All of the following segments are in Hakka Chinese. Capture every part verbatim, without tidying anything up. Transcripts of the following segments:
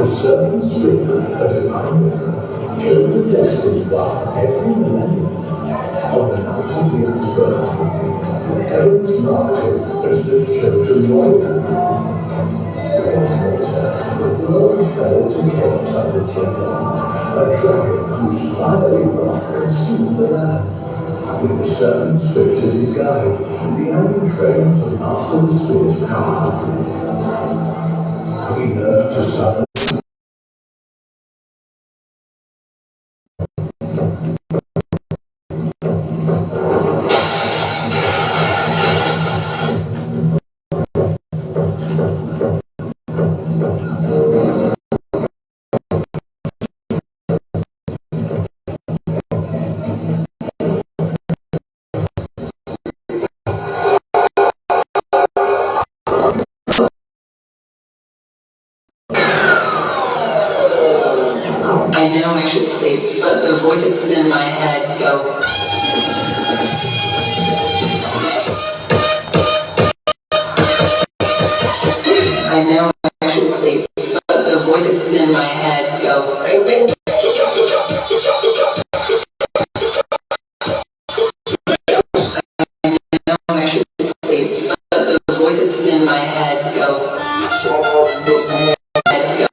Seven Street, a divine, chosen destiny by every millennium. On the night of the expert, heaven's narrative is the chosen royal. Days later, the world fell to chaos under Tianlong, a dragon whose fiery wrath consumed the land. With the seven spirits as his guide, the enemy trained to master the spirit's power. He learned to summon I know I should sleep, but the voices in my head go. I know I should sleep, but the voices in my head go. I know I should sleep, but the voices in my head go. Head go.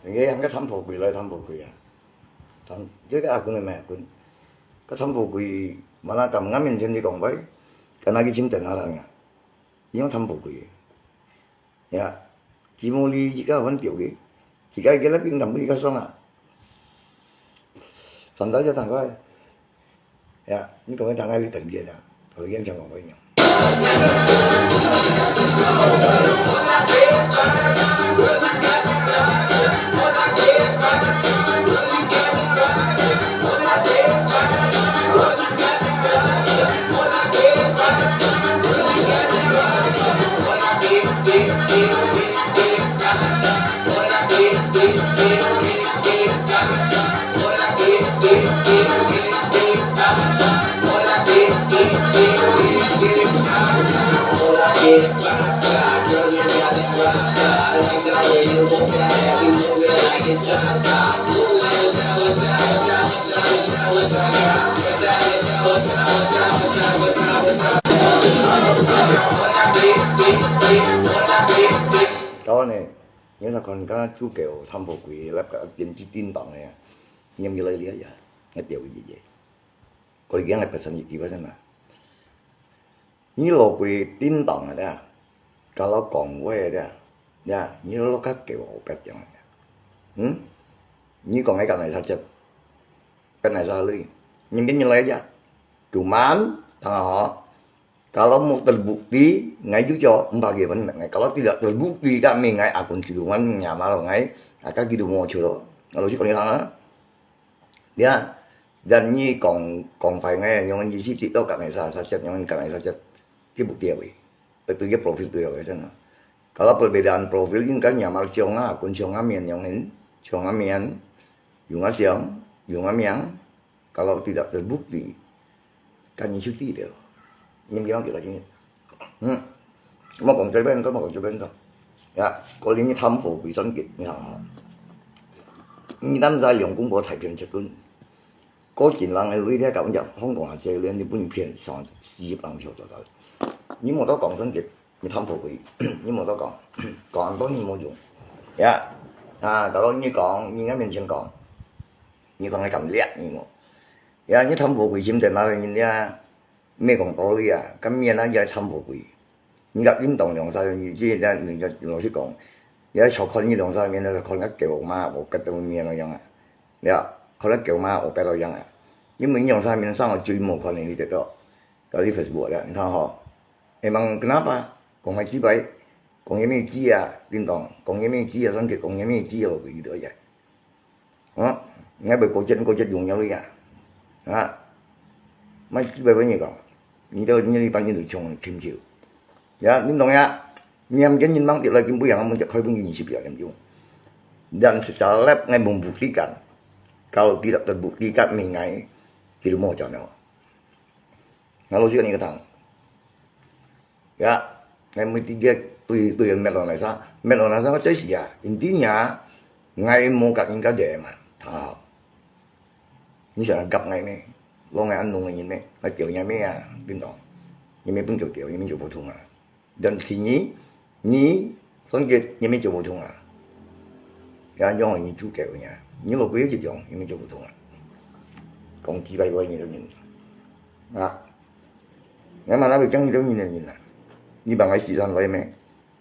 人家喊个貪富貴來貪富貴啊，貪，這个阿君个咩阿君，个貪富貴，mana敢俺面前你講喂，敢若去尋電下人啊，你用貪富貴个，呀，佢無利益啊，還掉个，自家个來平淡个較爽啊，反正就大概。 呀，你講个大概你等見啊，我演唱會一樣。Kawan呢，你看看，剛剛主角貪富貴，那個經濟震盪个啊，你有來了呀？那掉一頁。我哋今日八成一幾percent啊？你老貴震盪个啦，跟老講話个啦， Ya，你落个狗白樣。嗯？你講个講哪儕？白哪儕？你跟你來呀？Cuman，當然好，kalau mau terbukti，ngai juga empat G pun ngai. Kalau tidak terbukti kami ngai akun siluman nyamar ngai, aka gitu mau curo. Kalau si kau ni sana, ya, dan ni kong kong fai ngai yang ni si TikTok kami sa sa chat yang kami sa chat. Dia bukti apa? Itu dia profil tu ya kan. Kalau perbedaan profil ini kan nyamar ciong akun ciong amian yang ini, ciong amian, yung asiang, yung amiang. Kalau tidak terbukti, kan cuti dia. Ini bilang kita gini. Hmm. Mau kong cepen kau, mau kong cepen kau. Ya, kalau ini tham hổ quỷ真結，你看啊，你單在用公婆太偏執論，嗰件人係你聽講，香港啊，這裡你本片上四十人票到到，你冇得講真結。 你貪富貴，你無得講，講恁多你無用。呀，啊，到你講，你个面前講，你講个咁烈，你無。呀，你貪富貴，今天那个人家，毋係講道理啊，今日那也貪富貴。你甲運動兩三年，你這个，你个老實講，你愛少看你兩三年，那个看个狗嘛，無个都面那樣啊。呀，看个狗嘛，無个那樣啊。因為你兩三年上了追無看你得到。 搞你Facebook啊，你看吼，emang kenapa？講个雞掰，講个咩雞啊，叮當，講个咩雞啊，上去講个咩雞哦，佢都呀。啊，你還會過節過節用了呀？啊，買雞掰分你講，你都你一般你都窮窮球。Ya，叮當呀，你還跟人忙得來，跟不一樣，我們就開分你二十秒鐘。Dan secara lab ngai membuktikan, kalau tidak terbuktikan, ngai, kita mau macam mana? Ngai老實講你个聽。Ya，ngai每日个對對人滅落來啥，滅落來啥，這是啊，intinya，ngai無甲人家惹嘛，好。你想甲ngai咩？攏係恁樣个人咩？ngai丟人咩啊？變到，你咩分丟丟，你咩就普通啊。 Dan kini，你算个，你乜做毋通啊？Ya，因為你做狗呢，你老鬼一樣，你乜做毋通啊？講幾百個你都人啊，你嘛那會講你都人的人啊？你把我時間來咩？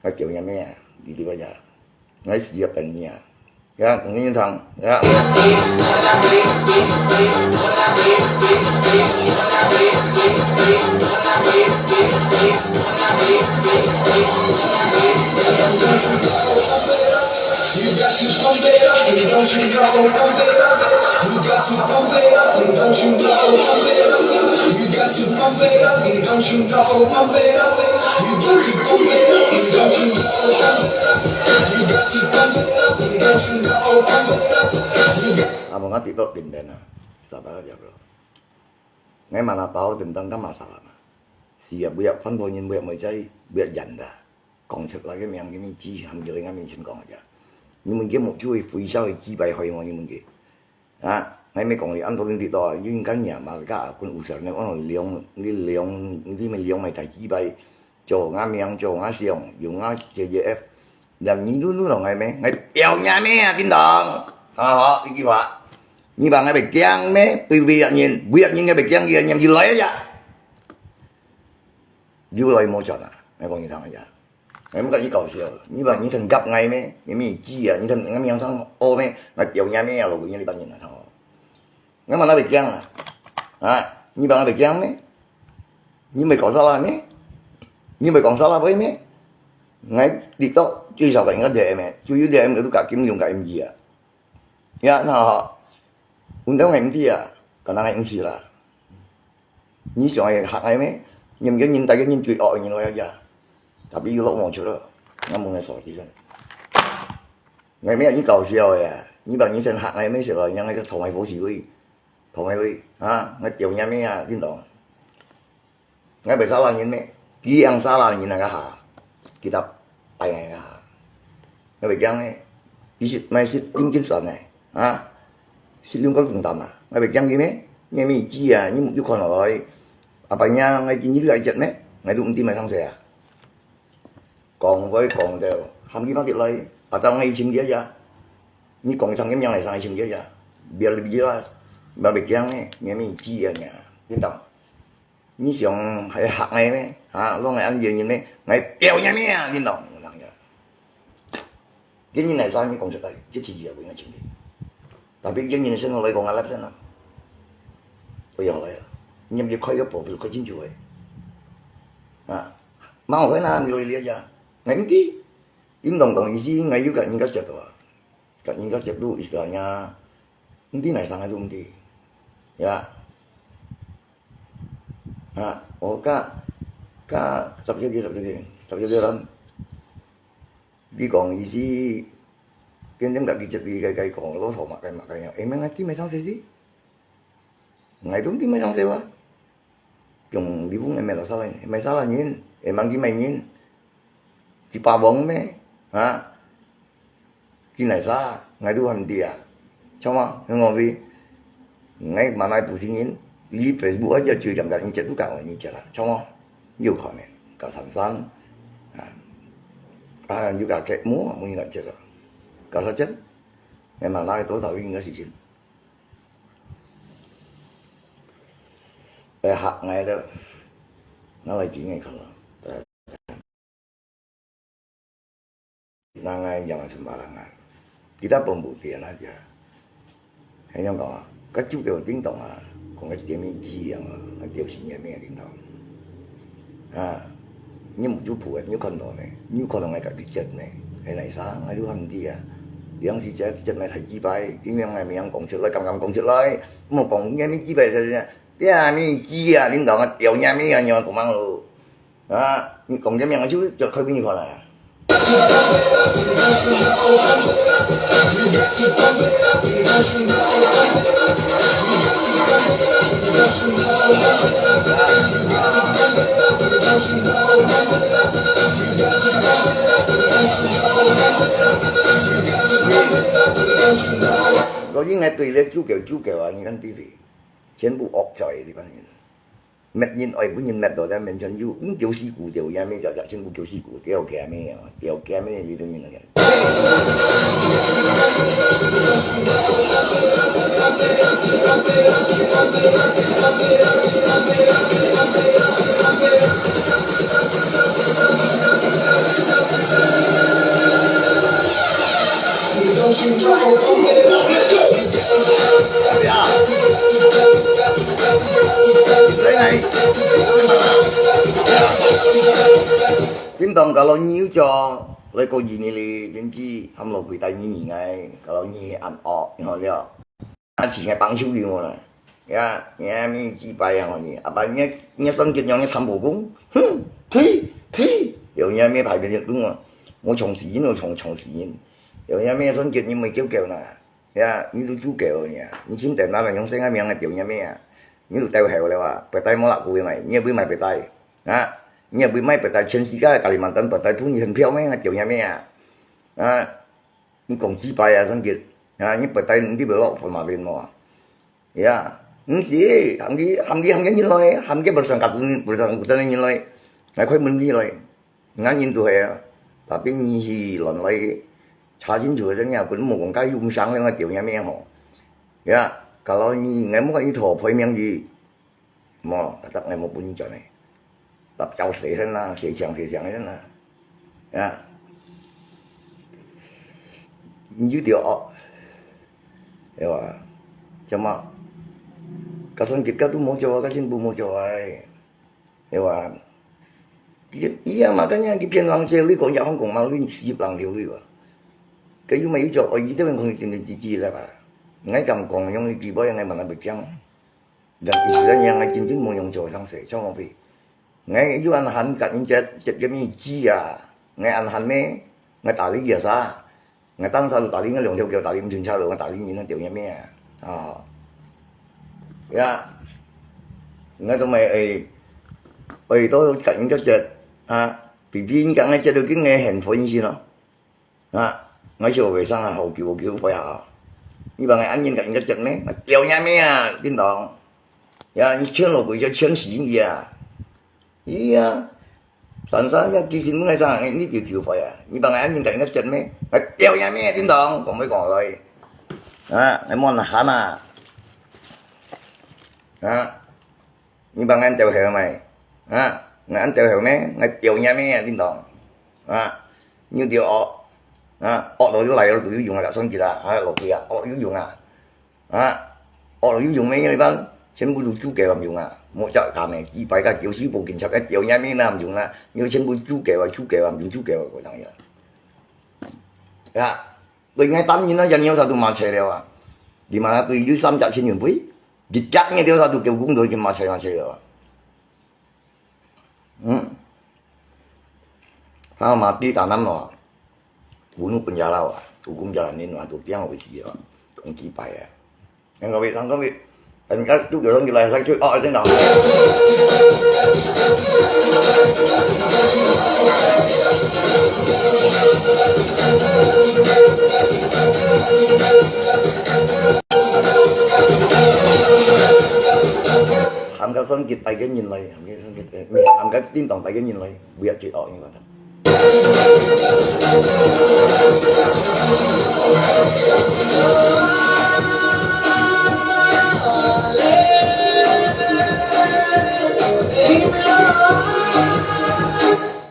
我叫你咩啊？你對我呀？ Ngai siap kan ni ah. Ya，同你聽，ya。啊，無𠊎跌到頂頂啊，沙巴个角落。𠊎嘛那包等等幹嘛沙拉嘛？是啊，不要翻到人，不要ไม่ใช่，不要演的。講出來个名个名字，含佢个面前講个。你們个目珠會飛燒，會幾百害我，你們个。 啊，𠊎乜講你恁多人知道啊，應該你嘛，个阿君有事呢，我兩，你兩，你乜兩个大雞巴，做𠊎名，做𠊎相，用𠊎J J F，連你都都同𠊎咩？𠊎表你咩啊，叮當！啊，好，一句話，你話𠊎會驚咩？對每個人，每個人𠊎會驚，佢个人佢來呀，有來無轉啊？𠊎講你聽一下。 𠊎毋甲你搞笑，你話你同夾𠊎咩？你乜知啊？你同𠊎名聲好咩？𠊎丟你咩啊？老鬼，你班人啊，吼！𠊎嘛那會驚啊！啊，你話𠊎會驚咩？你毋係講沙拉咩？你毋係講沙拉杯咩？𠊎跌到最少个應該D M咩？就有D M个都甲金融个M G啊！ Ya，那好，運動个毋知啊，可能个毋知啦。你想愛學个咩？你毋見人大个人最惡个人來呀，tapi又落毛球了，那問个手機上。𠊎無你搞笑个呀，你把你先學个咩？是吧？像那個同埋火是位，同埋位啊，那丟你咩啊，叮當。 𠊎會沙拉人咩？佢樣沙拉人那個下，佢搭拜𠊎个下。𠊎會驚咩？佢食，買食金金酸个，啊？食兩個公擔啊！𠊎會驚佢咩？你乜知啊？你有看落來，阿伯娘，𠊎今日來接咩？𠊎都毋知買生事啊！講會講到，喊佢放入來，阿當𠊎尋佢呀！你講一聲佢名來生尋佢呀！Biar lebih jelas，𠊎會驚咩？你乜知啊？你，你當？ 你想還學𠊎咩？啊，攏係恁樣人咩？𠊎表你咩啊？你當，你當呀！今日來生日講出來，這題也毋應該請你。Tapi今日生活來講啊，lapsen啊，不要來啊，你們開个保護開清楚誒。啊，mau kena nilai-nilai aja. Ngai毋知，應當講意思，ngai有甲人家接到啊，甲人家接到意思啊，毋知來生个都毋知，呀。 啊，哦，甲，甲十七个，十七个，十七个人，你講意思，天天甲佢接佢个，甲佢講，老頭嘛，該嘛，該樣，會免啊，佢買生死死，𠊎都毋知買生死哇，用你分个買落啥人，買啥人，會mang佢買人，佢霸王咩？啊？ 佢哪儕，𠊎都還毋知啊。像麼？你講佢，𠊎嘛來不承認，你Facebook啊，就就兩个人接都講你接啦，像麼？有可能，搞三三，啊，啊，有个客，無，無人敢接了，搞啥接？𠊎嘛拿多少个人个事情，哎，吓𠊎了，拿來给𠊎看了。 Nang ai yang sembarangan. Kita pembuktian aja. Hanya kau, kacau kau ding dong ah. Kau ngai dia mi ji yang ah, ngai dia si nya mi ding dong. Ha, ni mu ju pu, ni kan dong ne, ni kan dong ngai ka di jet ne. Hai nai sa, ngai ju han dia. Yang si jet, jet nai thai ji bai, ding yang ngai mi yang kong jet lai, kam kam kong jet lai. Mu kong nya mi ji bai sa nya. Dia mi ji ah, ding dong ah, dia nya mi yang yang kong mang lu. Ha, 你講个名就，就開分你看啦。所以𠊎對了九九九九啊，你看地位，全部惡在這班人。 搣人愛分人搣到，但面前有，嗯，叫死骨頭，也咩只只全部叫死骨頭，掉game咩啊，掉game咩，你都認得。叮當，kalau你有做，來過二年哩，天氣喊落幾大二年个，kalau你恁惡，你好了。啊，自家幫手用啦。呀，你還沒幾百樣哦你，啊，把你，你算計用你貪寶功，哼，呸，呸，有你還沒排便就用啊，我從死人，我從，從死人，有你還沒算計你沒救救啦。 呀，你都豬狗呢，你今天拿來用生个命个丟人咩啊？你都帶好了啊，白帶無落過个，你也會買白帶啊？你也會買白帶，全世界Kalimantan白帶分你很票咩？丟人咩啊？啊，你講幾擺啊，算計啊，你白帶你都不落分馬邊無啊？呀，毋是，喊佢，喊佢，喊佢人來，喊佢不上甲，不上甲人來，來開門你來。 𠊎人都係啊，tapi你去亂來，查清楚个真正，根本無講該用上了，𠊎丟人命吼。呀，kalau你，𠊎無講你討賠命去，無，tak𠊎無分你轉个，tak交死先啦，死強死強先啦，呀，你就對哦，對吧？怎麼？該算計个都無做啊，該政府無做啊。 對吧？佢，佢也嘛，跟人去騙人，這你講也香港嘛，你死人條你吧。佢又嘛有做，哦，佢這邊可以定定支持了吧？𠊎敢講，用佢幾百，𠊎慢慢會講。但係實際上，𠊎真正無用做上勢，像我飛。𠊎又恁閒，甲人接，接个物資啊，𠊎恁閒咩？𠊎打理佢啊啥？ 𠊎當時就打理，𠊎兩條狗打理毋清楚了，𠊎打理人啊，丟人咩啊？啊，呀，𠊎都買，誒，誒，都甲人家接啊，比比人家个接到緊个很分心咯。啊，𠊎小和尚啊，好久好久不要啊，你把𠊎安人甲人家接咩？丟人咩啊，叮當。呀，你欠了鬼就欠死你啊！ Iya, 珊珊呀，其實你愛啥，你就求快啊！你把𠊎安人甲人家接咩？𠊎丟人咩？叮當，講要講來。啊，𠊎無閒啊！啊，你把𠊎丟後咩？啊，𠊎安丟後咩？𠊎丟人咩？叮當。啊，你就哦。啊，惡到又來了，都有用啊，上去啦，啊，落去啊，惡有用啊，啊，惡到有用咩？你講，全部都主教也毋用啊，莫隻假咩，祭拜个九十八斤七一條，也咩哪毋用啊，你全部主教啊，主教啊，毋用主教啊，个樣呀。呀，對，𠊎擔心啊，人有啥都麻醉了啊，你嘛對有三隻千元费，一隻月了啥都叫工作去麻醉麻醉了啊。 Hmm. Ha, mati tanam no. Bunuh penjara, hukum jalanin, tu tiang wis dia. Kong kipai ya. Yang kawit, yang kawit. Dan ka tu dorong gila sakit. Oh, itu nak. Hamka songkit pai ke nyin lai, hamka songkit, eh, hamka tin tong pai ke nyin lai, buat cik awk ni kata.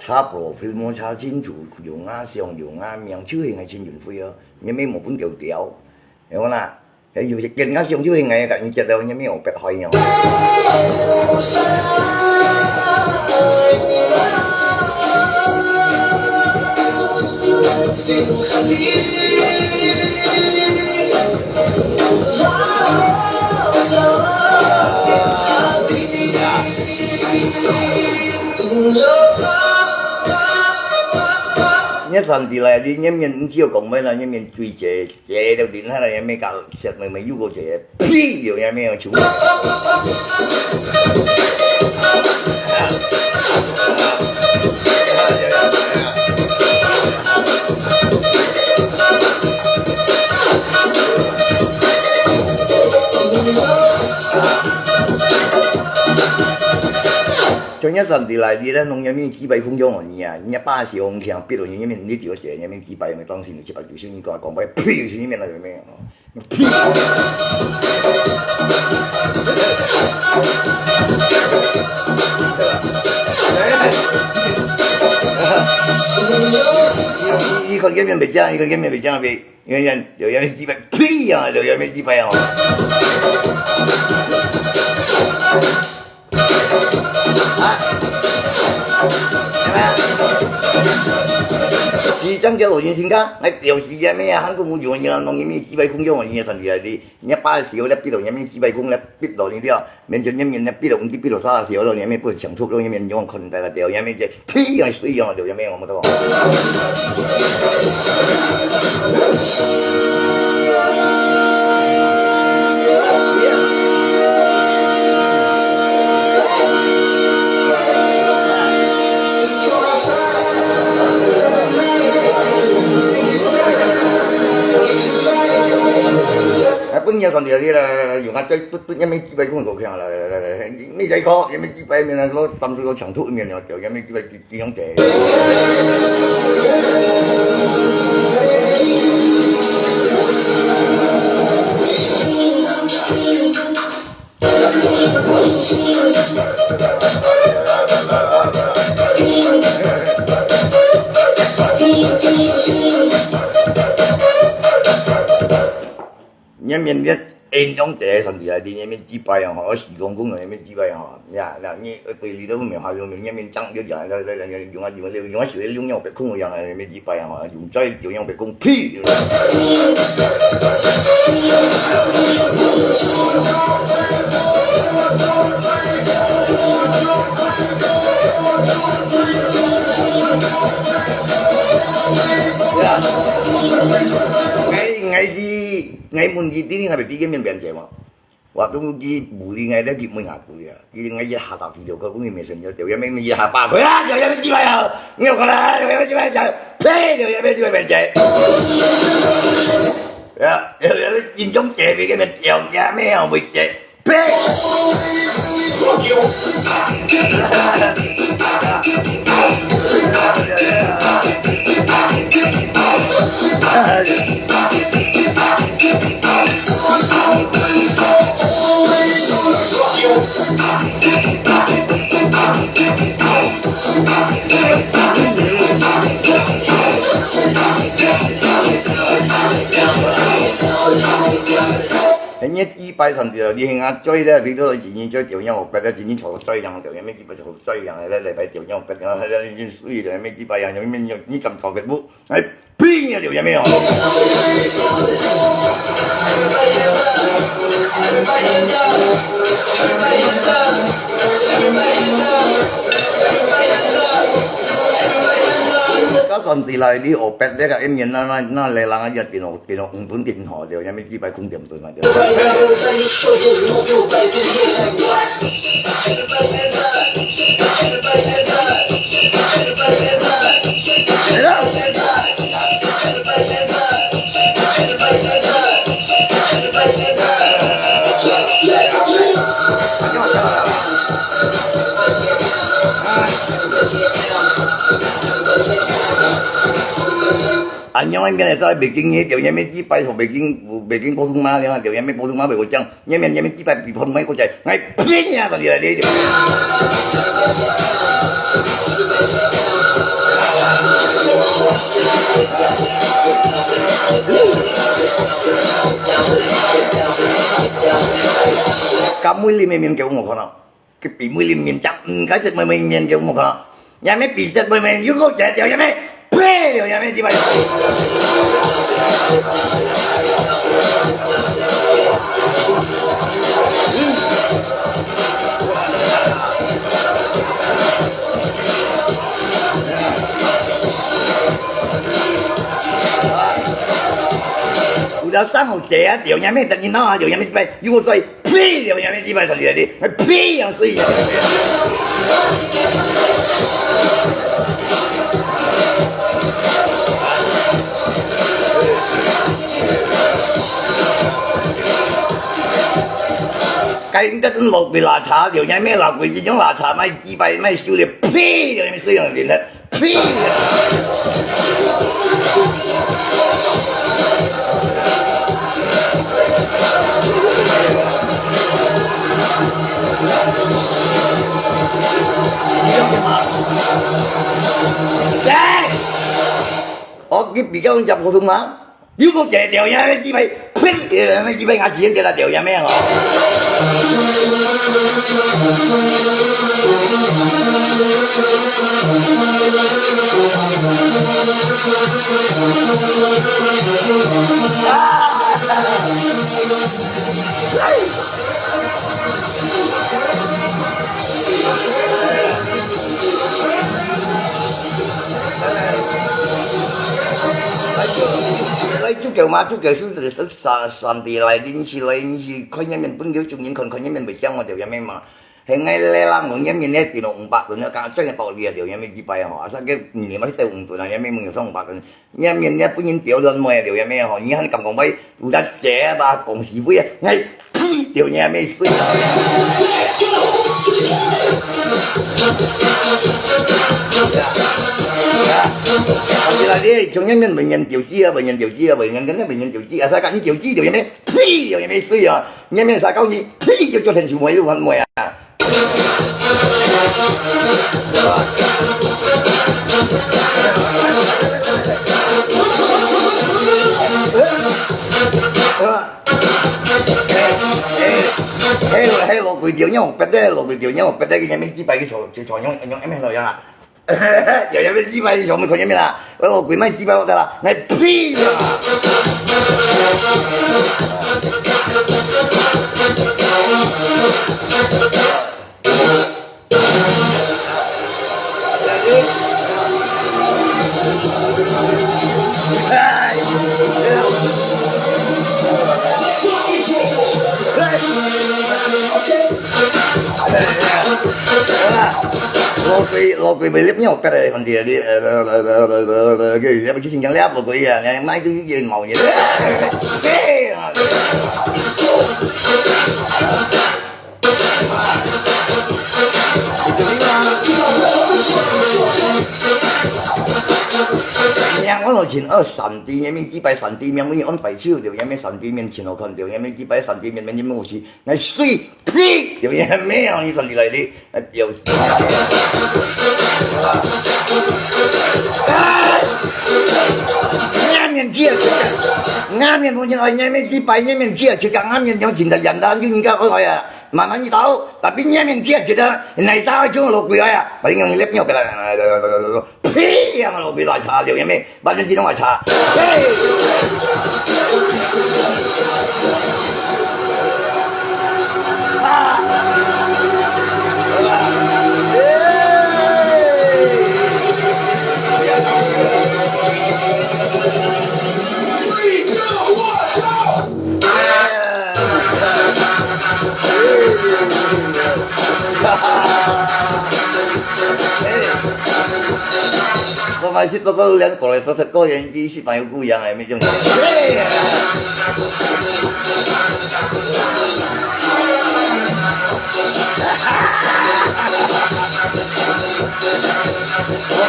Cha profile mo cha chính chủ, dùng ngã siang, dùng ngã miang, chứ hình ai chính chủ phui ơ, nhưng mấy một phút kiểu tiểu, hiểu không nào? Cái dù cái kia ngã siang chứ hình ai cả như chết đâu, nhưng mấy một pet hơi nhau. Nhất phần thì là đi nhất miền cũng chưa cộng với là nhất miền truy chế, chế đầu tiên hay là nhất miền cả sệt mười mấy du cô chế, phi điều nhất miền chúng. 像一陣時來，你咧弄一面幾百分鐘哦，你啊，人家把小紅強逼到你，你面你掉姐，你面幾百，你當時你七百九十，你講講白，呸，你面那有咩？你看见面没讲，你看见面没讲没？你看见有人几百，呸呀，有人几百哦。 啊？係咪啊？佢正叫老人家，𠊎表示个咩啊？還講有人弄你咩幾百公斤，你也算起來的，你把小咧逼到你咩幾百公斤逼到你了，免得你面咧逼到，你逼到啥小了，你咩不想吐了，你面用看待了掉，你咩這，呸，水樣了，你咩我們都。 哎，本人上帝啊，你來，用啊，再嘟嘟，也沒幾百公斤，來來來來，你再看，也沒幾百，面啊，我三十个長度，面啊，就也没幾百斤。 你面面，哎，用這上帝啊，你面幾百啊，吼，四公公啊，面幾百啊，吼，呀，那你對你都沒有好用，你面長就講，用啊用啊用啊，用啊用啊用啊，用啊白空一樣啊，面幾百啊，吼，用再用用白空，呸！ 呀，𠊎，𠊎是，𠊎問佢，你還袂知佢面變節嘛？Waktu佢bully𠊎，佢問𠊎bully啊，佢𠊎一下打video call，佢messenger，就也沒一下打佢啊，就也沒幾百啊，你有看到，就也沒幾百啊，呸，就也沒幾百變節。呀，就也沒緊張節，別个面掉，也沒有會節。 Fuck you. 拜上帝了，你看啊，最了，你都已经最丢人，我拜了，今天坐最样，丢人，没几拜坐最样，来来来，丢人，我拜了，还有你水了，没几拜呀，你没有，你敢坐Facebook？哎，呸呀，丢人没有？到上帝来，你我拜这个一年，那那那来人啊，一定哦。 電腦，五分電腦，對，也沒幾百空點鐘啊，對。恁樣應該在北京个，對，也沒幾百，北京，北京普通話了，對，也沒普通話會講，也沒，也沒幾百比普通話過來，哎，騙呀，到底來的。敢會你明明給我看到。 佢比每年面長，嗯，該隻每每年就無看。也咩比隻每每有個姐姐也咩，呸，也咩地方。有條生好姐啊，就也咩得人鬧啊，就也咩地方，有個衰。 呸！有人咩地方上去的，呸！樣衰啊！該應該都老鬼垃圾，有人咩老鬼，這種垃圾，賣幾百，賣修的，呸！有人衰樣人的。 屁！來，我去比較人家普通話。 有個姐姐有影个雞排，呸！呃，雞排牙齒很掉啦，掉影咩吼？來，主教嘛，主教是，是，是上，上帝來，你是來，你是看人面，本來就人看，看人面袂驚嘛，對不對嘛？現在咧啦，問人面咧，變到五百噸，講真个道理啊，對不對？一擺吼，啊，啥个你嘛去得五噸啊，人面問有上五百噸。 若面若分人刁亂咩，對毋係吼？你還敢講話，有隻姐吧，講是非啊，哎，呸，對毋係咩？啊，啊，啊，你來，你從若面問人刁機啊，問人刁機啊，問人跟若問人刁機啊，啥个你刁機，對毋係咩？呸，對毋係咩？水啊，若面啥高你，呸，就叫天樹妹，就還妹啊！ 嘿，嘿，嘿，老鬼條，讓我逼得，老鬼條，讓我逼得，佢前面幾擺去坐，去坐，用，用，用，用，用，用， 有有个雞排，你想没看见没啦？我老鬼卖雞排我的啦，來屁啦！老鬼，老鬼，袂入尿，別个問題，你，呃，呃，呃，呃，呃，呃，呃，呃，呃，呃，呃，呃，呃，呃，老鬼啊，你買東西也毛也，切啊！你看，我老秦二三D，因为几百三D面，我按摆手，对，因为三D面前我看，对，因为几百三D面，面，面，我是 來水，呸！有影咩啊？你上帝來的，啊，有。啊！面面見， Ngã面不见，哎，你面几百，你面几啊，就讲俺面娘真的养的，就应该好好呀。慢慢一刀，tapi你面几啊，觉得哪啥就落鬼啊，把你用力尿给他，呸，让落鬼来擦，流眼泪，把人激动来擦，嘿。啊！我买是不过两个来说，是个人机是蛮有不一样的，没用。我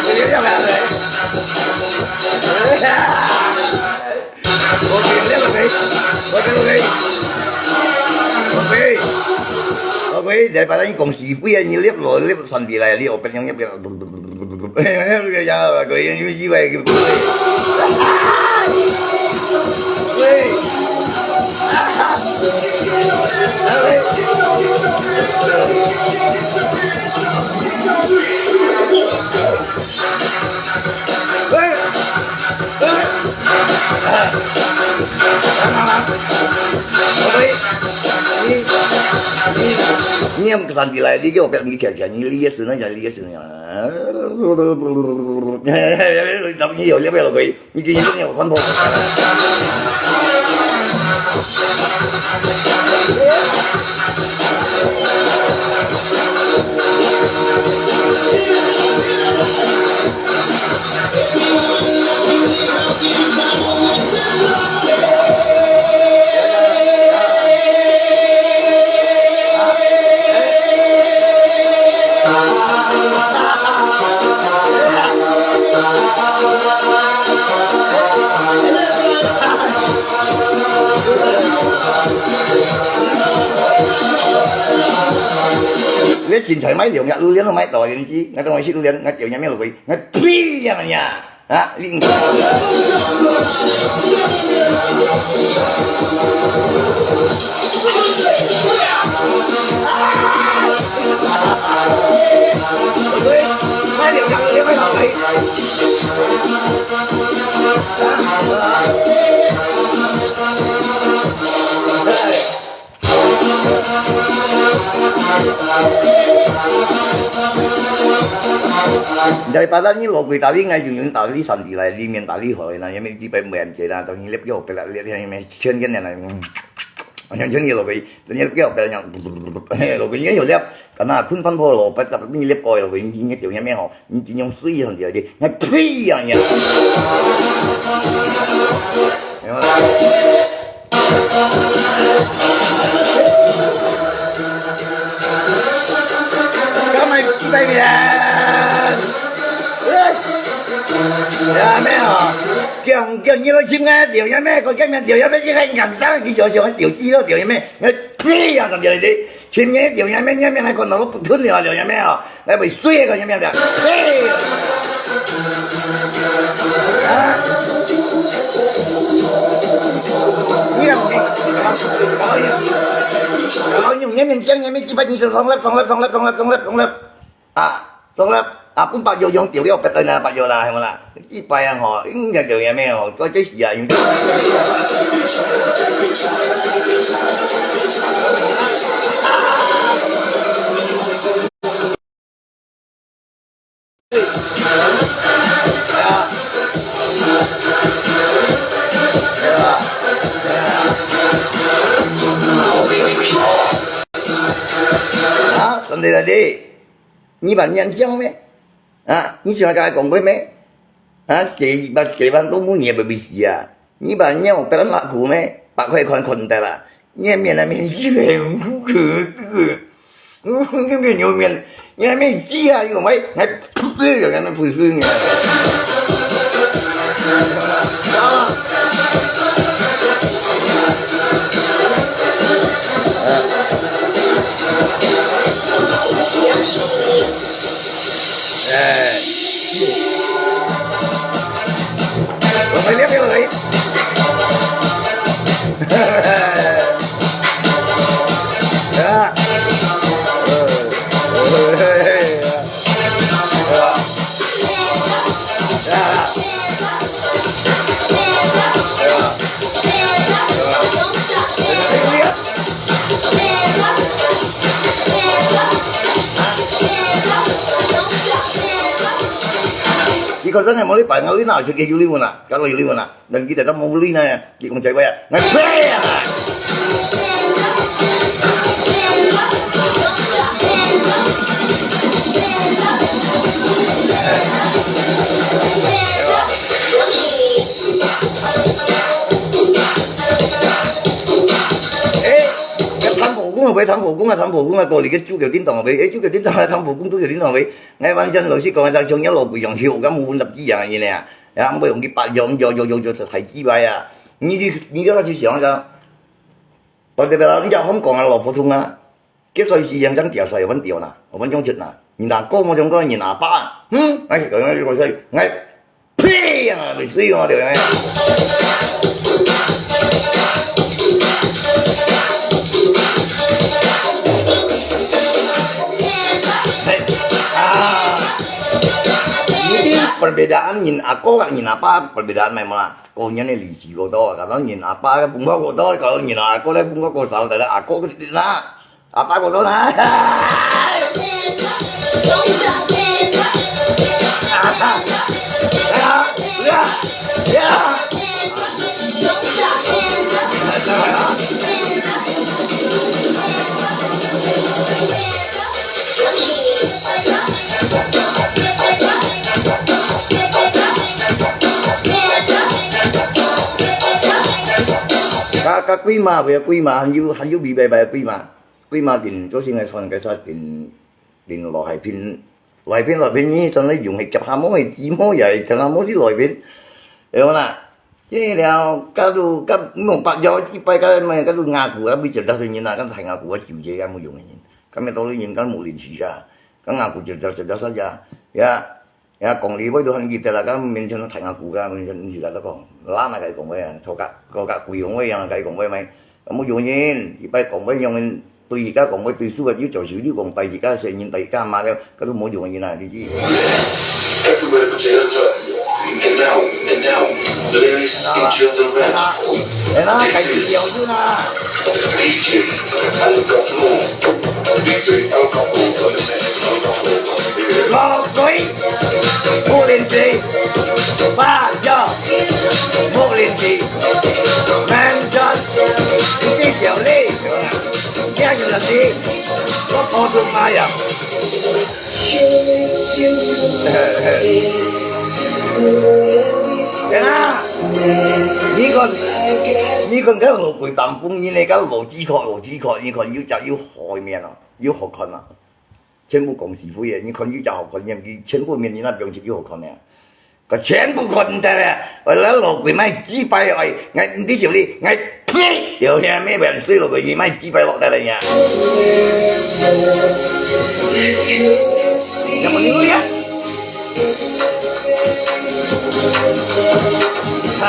不要了。 OK，OK，OK，OK，OK，OK，你把你講是非啊，你粒落粒傳出來，你後邊用一邊，呀，佢以為佢，喂，喂。 喂，喂，喂，你，你，你也不看起來，你給我不要，你看看，你理解是那樣，理解是那樣。你有要不要回？ 你今日真有看破。你凊彩買兩隻榴槤，買大隻，𠊎當然食榴槤，𠊎掉入面落去，𠊎呸呀呀！啊，你你把那你老鬼打理，俺永远打理上帝来，里面打理好，那也没几百万钱啦，等你那表给了，那那那千个人来，嗯，像像你老鬼，你那表给了，嘿，老鬼也有了，干那困饭泡了，把打理那表了，你你丢下面吼，你只用水上帝来的，那呸呀呀！干嘛几百年？哎，呀，没有，叫叫你来听啊，留下面，我见面留下面，这个养伤，你就喜欢丢肌肉，留下面，哎，呸呀，怎么的？前面留下面，下面来看到我不吞了，留下面啊。 來，會水个，有無？嘿！啊！你看，你，搞搞用，搞用，你面鏡，你面幾百年，重來，重來，重來，啊，重來，啊，本把油用掉了，別等啊，把油啦，係無啦？一擺啊吼，應該就有無？我這時啊，用。啊，兄弟，兄弟，你把眼睛咩？啊，你喜歡跟他講話咩？啊，給一百，給萬多，你也不必死啊。 你把尿不要拉苦咩？八块看看得啦。你面那面一脸苦苦，你面有面，你还没鸡啊，有没？还吐水了，还没吐水呢。啊！哎。 我们两个人。你看真个無你擺，𠊎你拿出去有禮物啊，搞到有禮物啊，人記得都無禮呢，你講這位啊，𠊎呸啊！欸，該唐伯虎啊，喂，唐伯虎啊，唐伯虎啊，過來个豬腳叮當喂，欸，豬腳叮當啊，唐伯虎豬腳叮當喂，𠊎完全老實講，像像老鬼樣，後个無分立體樣个呢，啊，毋會用去拔，用用用用用就太雞掰啊！你去你叫他去想一下，我這邊人家香港啊，老普通啊。 結束時間，正掉晒，阮掉啦，阮種出啦。人阿哥無相干，人阿爸，嗯，哎，講講講講，哎，呸啊，你水啊，對不對？哎，啊，ini perbedaan人阿哥同人阿爸perbedaan memang啦。個人个歷史過多，搞到人阿爸个文化過多，搞到人阿哥个文化過少，但係阿哥个啦。 阿爸過到哪？該，該鬼馬，毋係鬼馬，還有，還有尾巴，尾巴鬼馬。 鬼馬定，做先來傳該隻定，定羅海平，羅海平，羅海平，你真係用係夾下毛，係雞毛也係夾下毛去羅海平，對無啦？這了，假如，假，莫白了，一擺个咩，假如牙古啊，被食到生人啊，敢大牙古啊，九節也無用个人，敢咩道理人，敢無靈氣啊，敢牙古食到，食到啥呀？呀， 呀，講理話都還記得啦，該面前大牙古个，面前毋係該個講，懶啊，該講話啊，頭殼，頭殼鬼講話樣，該講話咩？無用人，一擺講話用人，對自家講話對手啊，有教授，你講對自家細人，對自家媽了，該都無用人啊，你知？Everywhere the potatoes are. And now, and now, the lyrics in children's 哎呀，該條條子啦。 老鬼，無靈氣，八九，無靈氣，難賺，你這條理，聽有了是，我跑出馬呀。 對啊，你看，你看該老鬼當本人个，該老雞殼，老雞殼，你看有隻有好面哦，有好看啊，全部講是非个。你看有隻好看，你全部面你那表情有好看个。佢全部看毋得个，哎，老鬼莫雞掰，哎，𠊎毋知道你，𠊎呸，有聽咩？衰老鬼，你莫雞掰落得了呀。有無聽過呀？ 哈。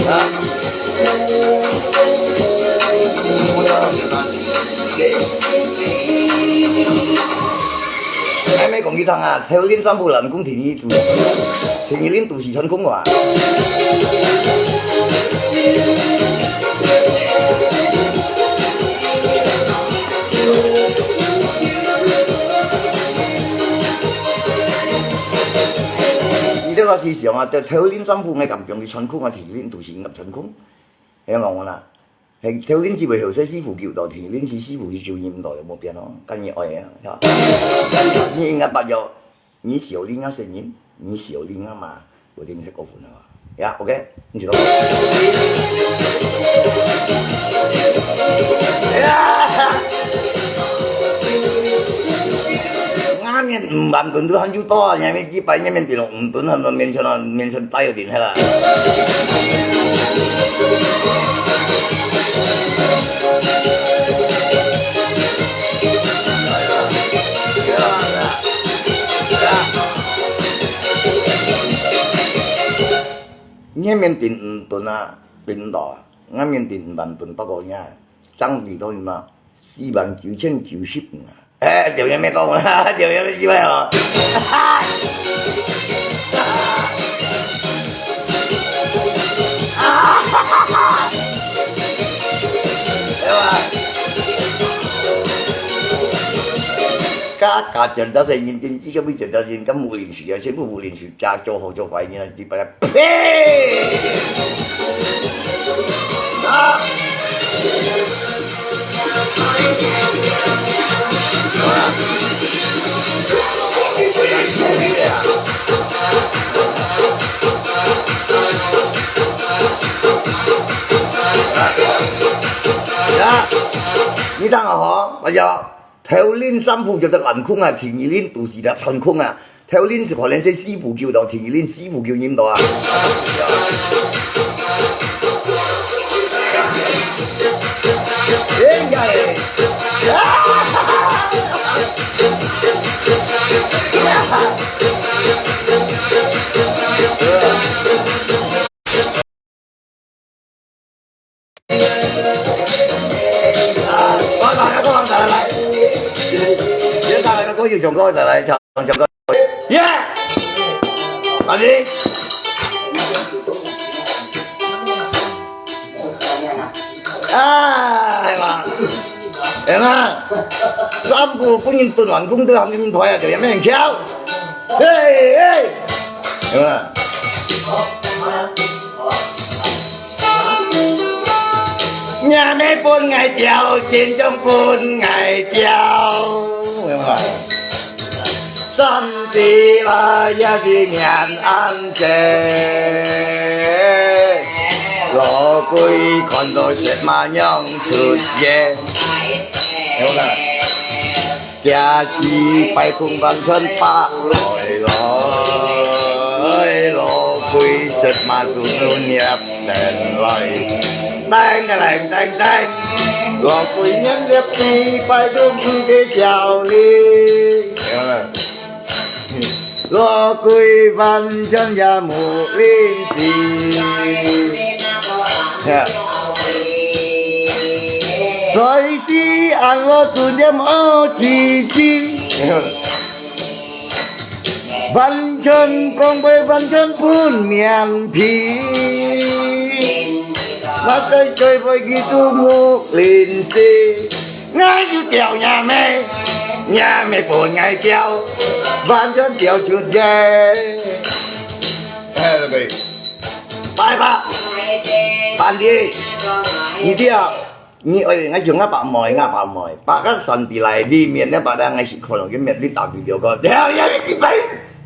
哈。哎，莫講佢聽啊，頭輪三部人講第二都，第二輪都市傳說啊。 你這個思想啊，在頭輪三部，𠊎感覺佢傳說啊，第一輪都市音樂傳說，係恁樣講啦。係頭輪只會後世師傅救到，第一輪係師傅去救人到，有無變哦？跟你愛啊，係吧？你應該把握 你笑你个聲音，你笑你个嘛，有點太過分了吧？呀，OK，你知道嗎？哎呀，外面五萬噸都還有多啊，外面幾百，外面跌落五噸，還沒面前了，面前大有點黑了。 外面跌五噸啊，跌到啊，外面跌五萬噸，不過呀，漲跌到嘛，四萬九千九十五啊。哎，就也沒到啦，就也沒機會了。對吧？家家真大細人，真知个每真大人，敢無認識啊？全部無認識，家做好做壞人啊，你把他呸！啊！啊！你等下吼，我講。 頭輪三步就得完工啊，第二輪肚屎得穿空啊。頭輪係可能係四步救到，第二輪四步救人到啊。哎呀！啊，來，來，來，來，來。來，來，來，過去唱歌，來，來，唱，唱歌。耶！阿明。哎嘛，哎嘛，三步分人蹲完工都還恁快啊，就也沒人敲。嘿，嘿，哎嘛。 若妹分𠊎吊，真正分𠊎吊。三弟啦也是面紅姐，老鬼看到雪馬娘出現。有啦。 家己擺空盤算拍來來，老鬼食馬肚肚捏等來。叮叮叮叮叮，老鬼捏捏地，擺到佢个笑哩。老鬼完全也無靈智。所以是俺老祖念好自己，完全講話完全分面皮，那個嘴巴佢都無靈智。 𠊎就吊若妹，若妹分𠊎吊，完全吊出去。哎，對，拜拜，班弟，你吊，你哎，𠊎就𠊎爸妹，𠊎爸妹，爸个三弟來，裡面那爸个，𠊎是可能跟面你打video个，吊若妹一百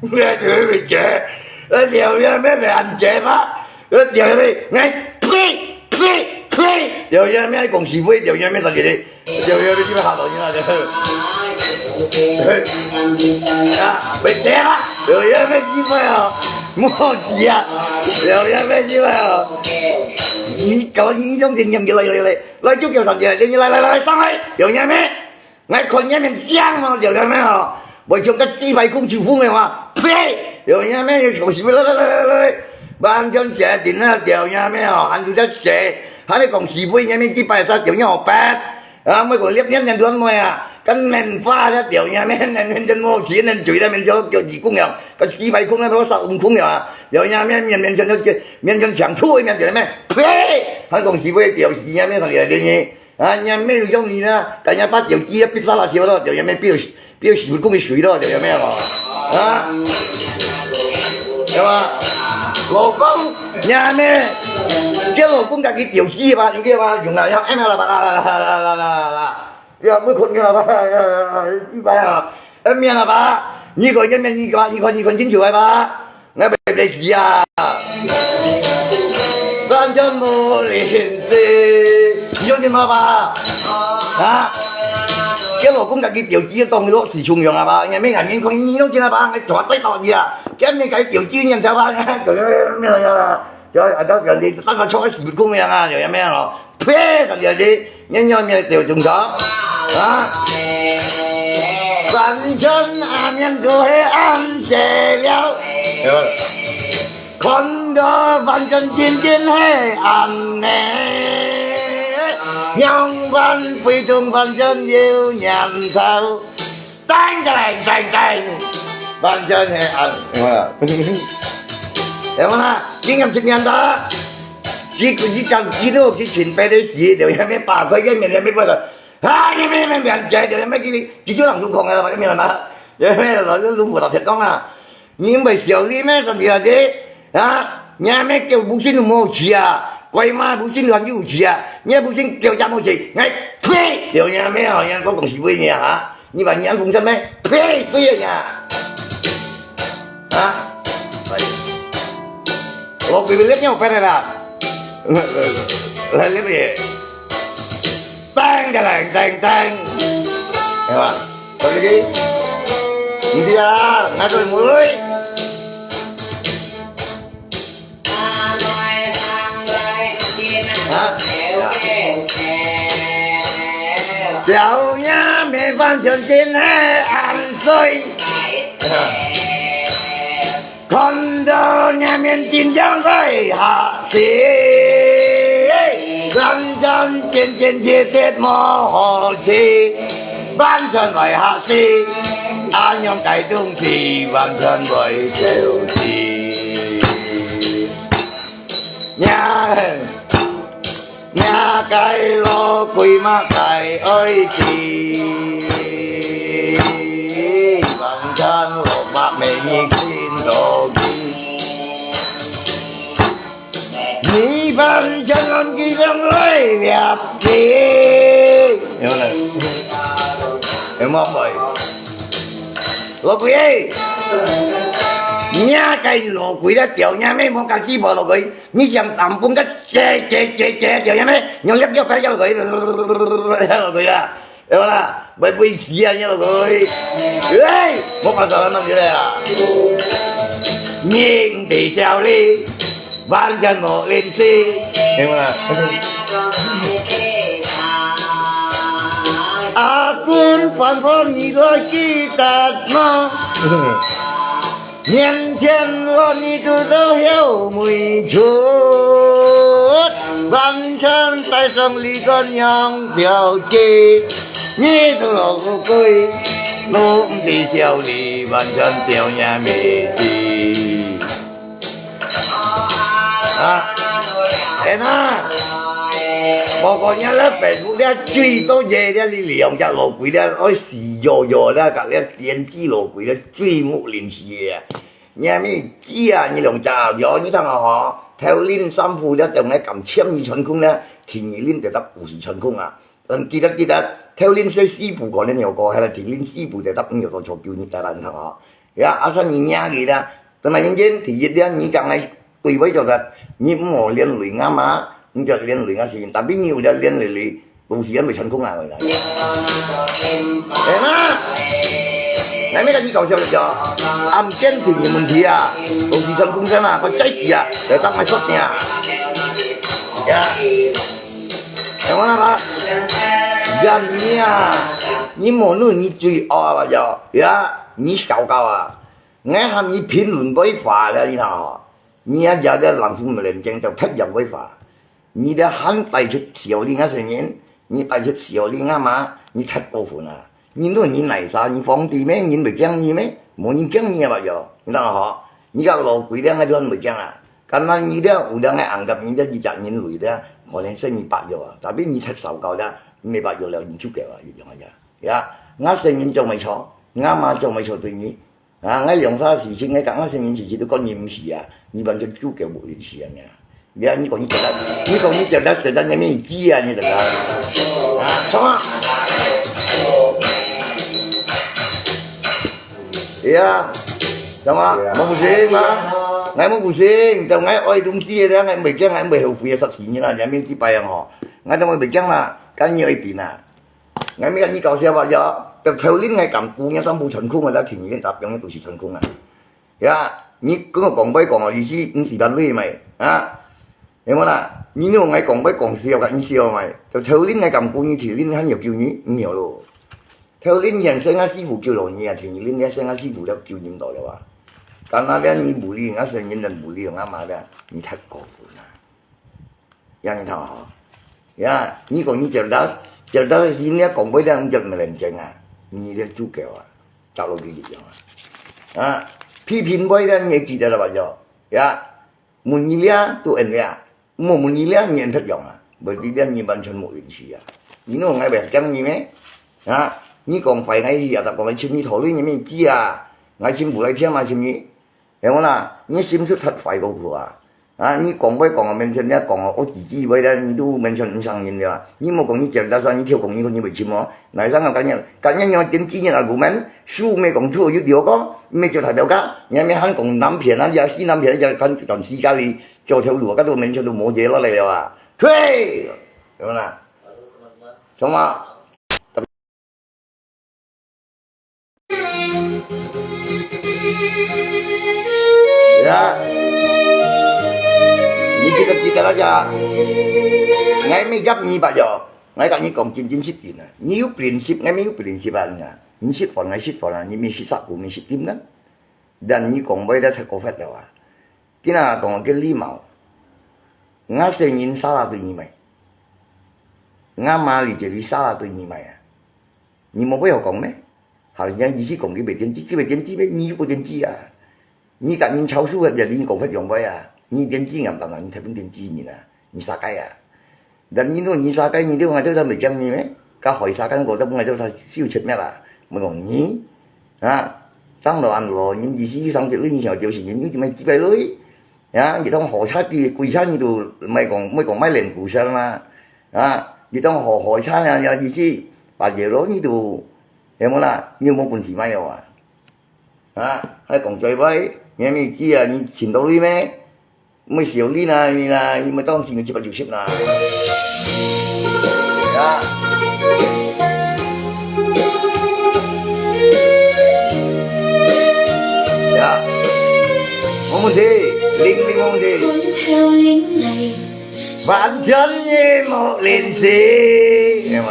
，𠊎就會接，吊若妹袂安全嗎？ 呃，吊若妹，哎，呸，呸，呸，吊若妹講是非，吊若妹在這裡，吊若妹這邊下到你那裡。啊，袂得啦，吊若妹這邊哦，莫急啊，吊若妹這邊哦。你搞你用點念起來，來，來，來，就叫上去了，你來，來，來，上來，吊若妹。 𠊎看若面靚嘛，吊若妹哦，會像个雞排公主風个嘛，呸！吊若妹又講是，來來來來來，完全決定啊，吊若妹哦，還有隻姐，還咧講是非，若面雞排殺吊若白，啊，莫講粒粒面都妹啊，跟棉花咧，吊若妹面面真無錢，面嘴咧面就叫義工樣，跟雞排公咧都殺悟空樣啊，吊若妹面面像面像強兔一樣，吊若妹，呸！還講是非，吊死若面上來吊你。 啊，若妹有用你呢，但若把吊機啊，必殺辣椒咯，吊若妹必有，必有洗不公的水咯，吊若妹哦。啊，對吧？老公，若妹，叫老公家己吊機吧，有个吧，用了，要按了吧，啦啦啦啦啦啦啦啦，不要不空调吧，一百啊，按免了吧，你看，你看，你看，你看，你看清楚了吧？ 𠊎白白死啊！完全無靈智，你有聽到吧？啊？叫老公家己吊機當落是重用啊吧？你沒眼睛看，你有聽到吧？𠊎抓對到你啊！叫你家己吊機念頭吧？𠊎，𠊎，𠊎，𠊎，就啊，到這裡，大家坐在死空一樣啊，有沒有咯？ 呸！大家知，你仰面就中招啊？反正阿面都係恁樣了，看到反正真正係恁樣，仰般非中反正有念頭。 當當當當，反正係恁，有無啦？有無啦？你敢出面打？佢佢佢講佢都佢前輩的事，就係要打開个面，要不然啊，你咩咩咩，这就咩佢佢就人中空个，你明白吗？你咩老是弄不到天光啊？你毋会笑你咩？上帝啊，这啊，你咩叫不信都无去啊，怪嘛不信乱有去啊，你不信叫也无去，哎，呸！有你咩好像讲东西不呢啊？你把你安风扇咩？呸！对呀！啊，哎，我鬼不了，你有白的啦，来来来。 Teng, teng, teng, teng. Ya, tak lagi. Hindi ah, ngadoi muli. Ha? Ya. Tiao nya me ban chen chen he an soi. Ya. 看到你面前将来下世，人生渐渐跌跌无好事，万千来下世，安样个东西，万千来就是。呀。 若个老鬼嘛个爱去，万千落魄没你心头去。你万千人去人来了去。有了，有没有？老鬼哎，若个老鬼了，掉若没莫个鸡婆老鬼。 你想打崩个，这这这这，就样咩？用力叫拍下落去，下落去啊，对吧啦？会会死啊，下落去。哎，我把早上弄起来啊！人被笑哩，万千无灵气，对吧啦？阿公反反你个记得吗？ 面前我你都都有没出，完全带上你个娘表姐，你都老贵，弄的笑里完全表演没的。啊，哎呐，我讲你那Facebook里最多热的，你两只老鬼的，哎，死哟哟的，甲那编辑老鬼的，最没灵气的。 你咪知啊，你两只啊，你听啊吼，偷拎三步了，等下敢欠你成功呢，听你拎得到五十成功啊。嗯，记得记得，偷拎说四步可能有个，还来听拎四步得到五有多求救你，大家你听啊。呀，阿三你娘个啦，等下认真，第一了，你讲个对不对个？你莫连累俺妈，你就连累俺先，tapi你有了连累累， 东西也没成功啊，我讲。哎妈，俺没跟你搞笑的啊，俺坚定的问题啊，东西成功先啊，我再死啊，来当俺说的啊。呀，哎我那个，呀你啊，你莫弄你最恶啊，呀，呀，你小高啊，俺喊你评论不会发了，你看哈，你也家的冷静没人听，就拍洋会发。 你个喊带出笑你个声音，你带出笑你个嘛，你太过分了。你弄你哪啥？你皇帝咩？你袂驚你咩？无人驚你啊，有，你知道吼？你个老鬼两个都袂驚啊！干嘛你了，有两个硬个，你了一只人类了，可能生你白肉啊，tapi你太糟糕了，你没白肉了，你就给了，一样啊呀。呀，我声音做没错，我妈做没错对你， 啊，𠊎兩儕事情，𠊎講𠊎先人事情都講你毋是啊，你完全主教無認識啊，你啊。你啊，你講你覺得，你講你覺得，覺得你面子啊，你知道啊？啊，什麼？對啊，什麼？無不行嗎？𠊎無不行，就𠊎愛東西个，𠊎毋會驚，𠊎毋會後悔个，十四年啦，你面子擺樣吼，𠊎都毋會驚啦，跟你愛定啊。 𠊎毋係講你搞笑吧，呀，就頭輪𠊎敢估，你全部成功个，那肯定大部分都是成功啊。呀，你跟我講白講哦，意思你是單位嘛，啊？有無啦？你用𠊎講白講笑，甲你笑嘛？就頭輪𠊎敢估，你頭輪還有救你？沒有咯。頭輪原先啊師傅救了你啊，天輪原先啊師傅了救你毋到了啊。干那邊你無理，𠊎先人人無理，𠊎媽了，你太過分了。 Yang你聽吼，呀，你講你cerdas，cerdas个心了講袂了，你就毋認真啊，你了主教啊，走路佢一樣啊。啊，批評袂了，你會記得了吧？就，呀，問你了，都應了，無問你了，你應得樣啊，袂記得你完全無認識啊。你弄𠊎會驚你咩？啊，你講壞𠊎去啊，但講𠊎尋你討論你咩知啊？𠊎尋無來聽嘛，尋你。係無啦？你心思忒壞過頭啊！啊，你講會講啊，面前你講啊，我自己會啦，你都面前毋承認了啊！你莫講你講大聲，你跳講你你會尋哦。哪上啊，今日今日你要點幾年啊，我們書沒講出，有了講，沒就他了講，你還沒喊講南片啊，你要西南片，你要看全世界里，叫條路，該都面前都摩羯落來了啊！退，係無啦？什麼？ Ya. Ni kita-kita aja. Ngai mi gap ni ba yo. Ngai ka ni kong kin kin sit kin. Ni yu prinsip, ngai mi yu prinsip an nga. Ni sit fon, ngai sit fon, ni mi sit sa ku mi sit tim na. Dan ni kong bai da thak ko fat da wa. Kina kong ke limau. Nga se ngin sala tu ni mai. Nga ma li je li sala tu ni mai. 你莫不要講咩？好像意思講佢袂點知，佢袂點知咩？你又不點知啊？你甲人吵輸啊，你講發用話啊？你點知硬當啊？你太不點知你啦，你啥个啊？但你若你啥个，你就愛做啥物讲你咩？甲害啥个，我都毋爱做啥，小切咩啦？莫讲你啊，上楼安楼，你意思上去，你想就是你有点几百类。 啊，你當好車个，貴車你都莫講，莫講買練古車嘛。啊，你當好好車呀，呀，你去八月咯，你都，有無啦？你有無本事買哦啊？啊，還講嘴歪，你還沒知啊，你尋到鐳咩？莫小你啦，你啦，你莫當時你七八九十啦。啊。 呀，無問題，零零問題。完全也無聯繫，係嘛？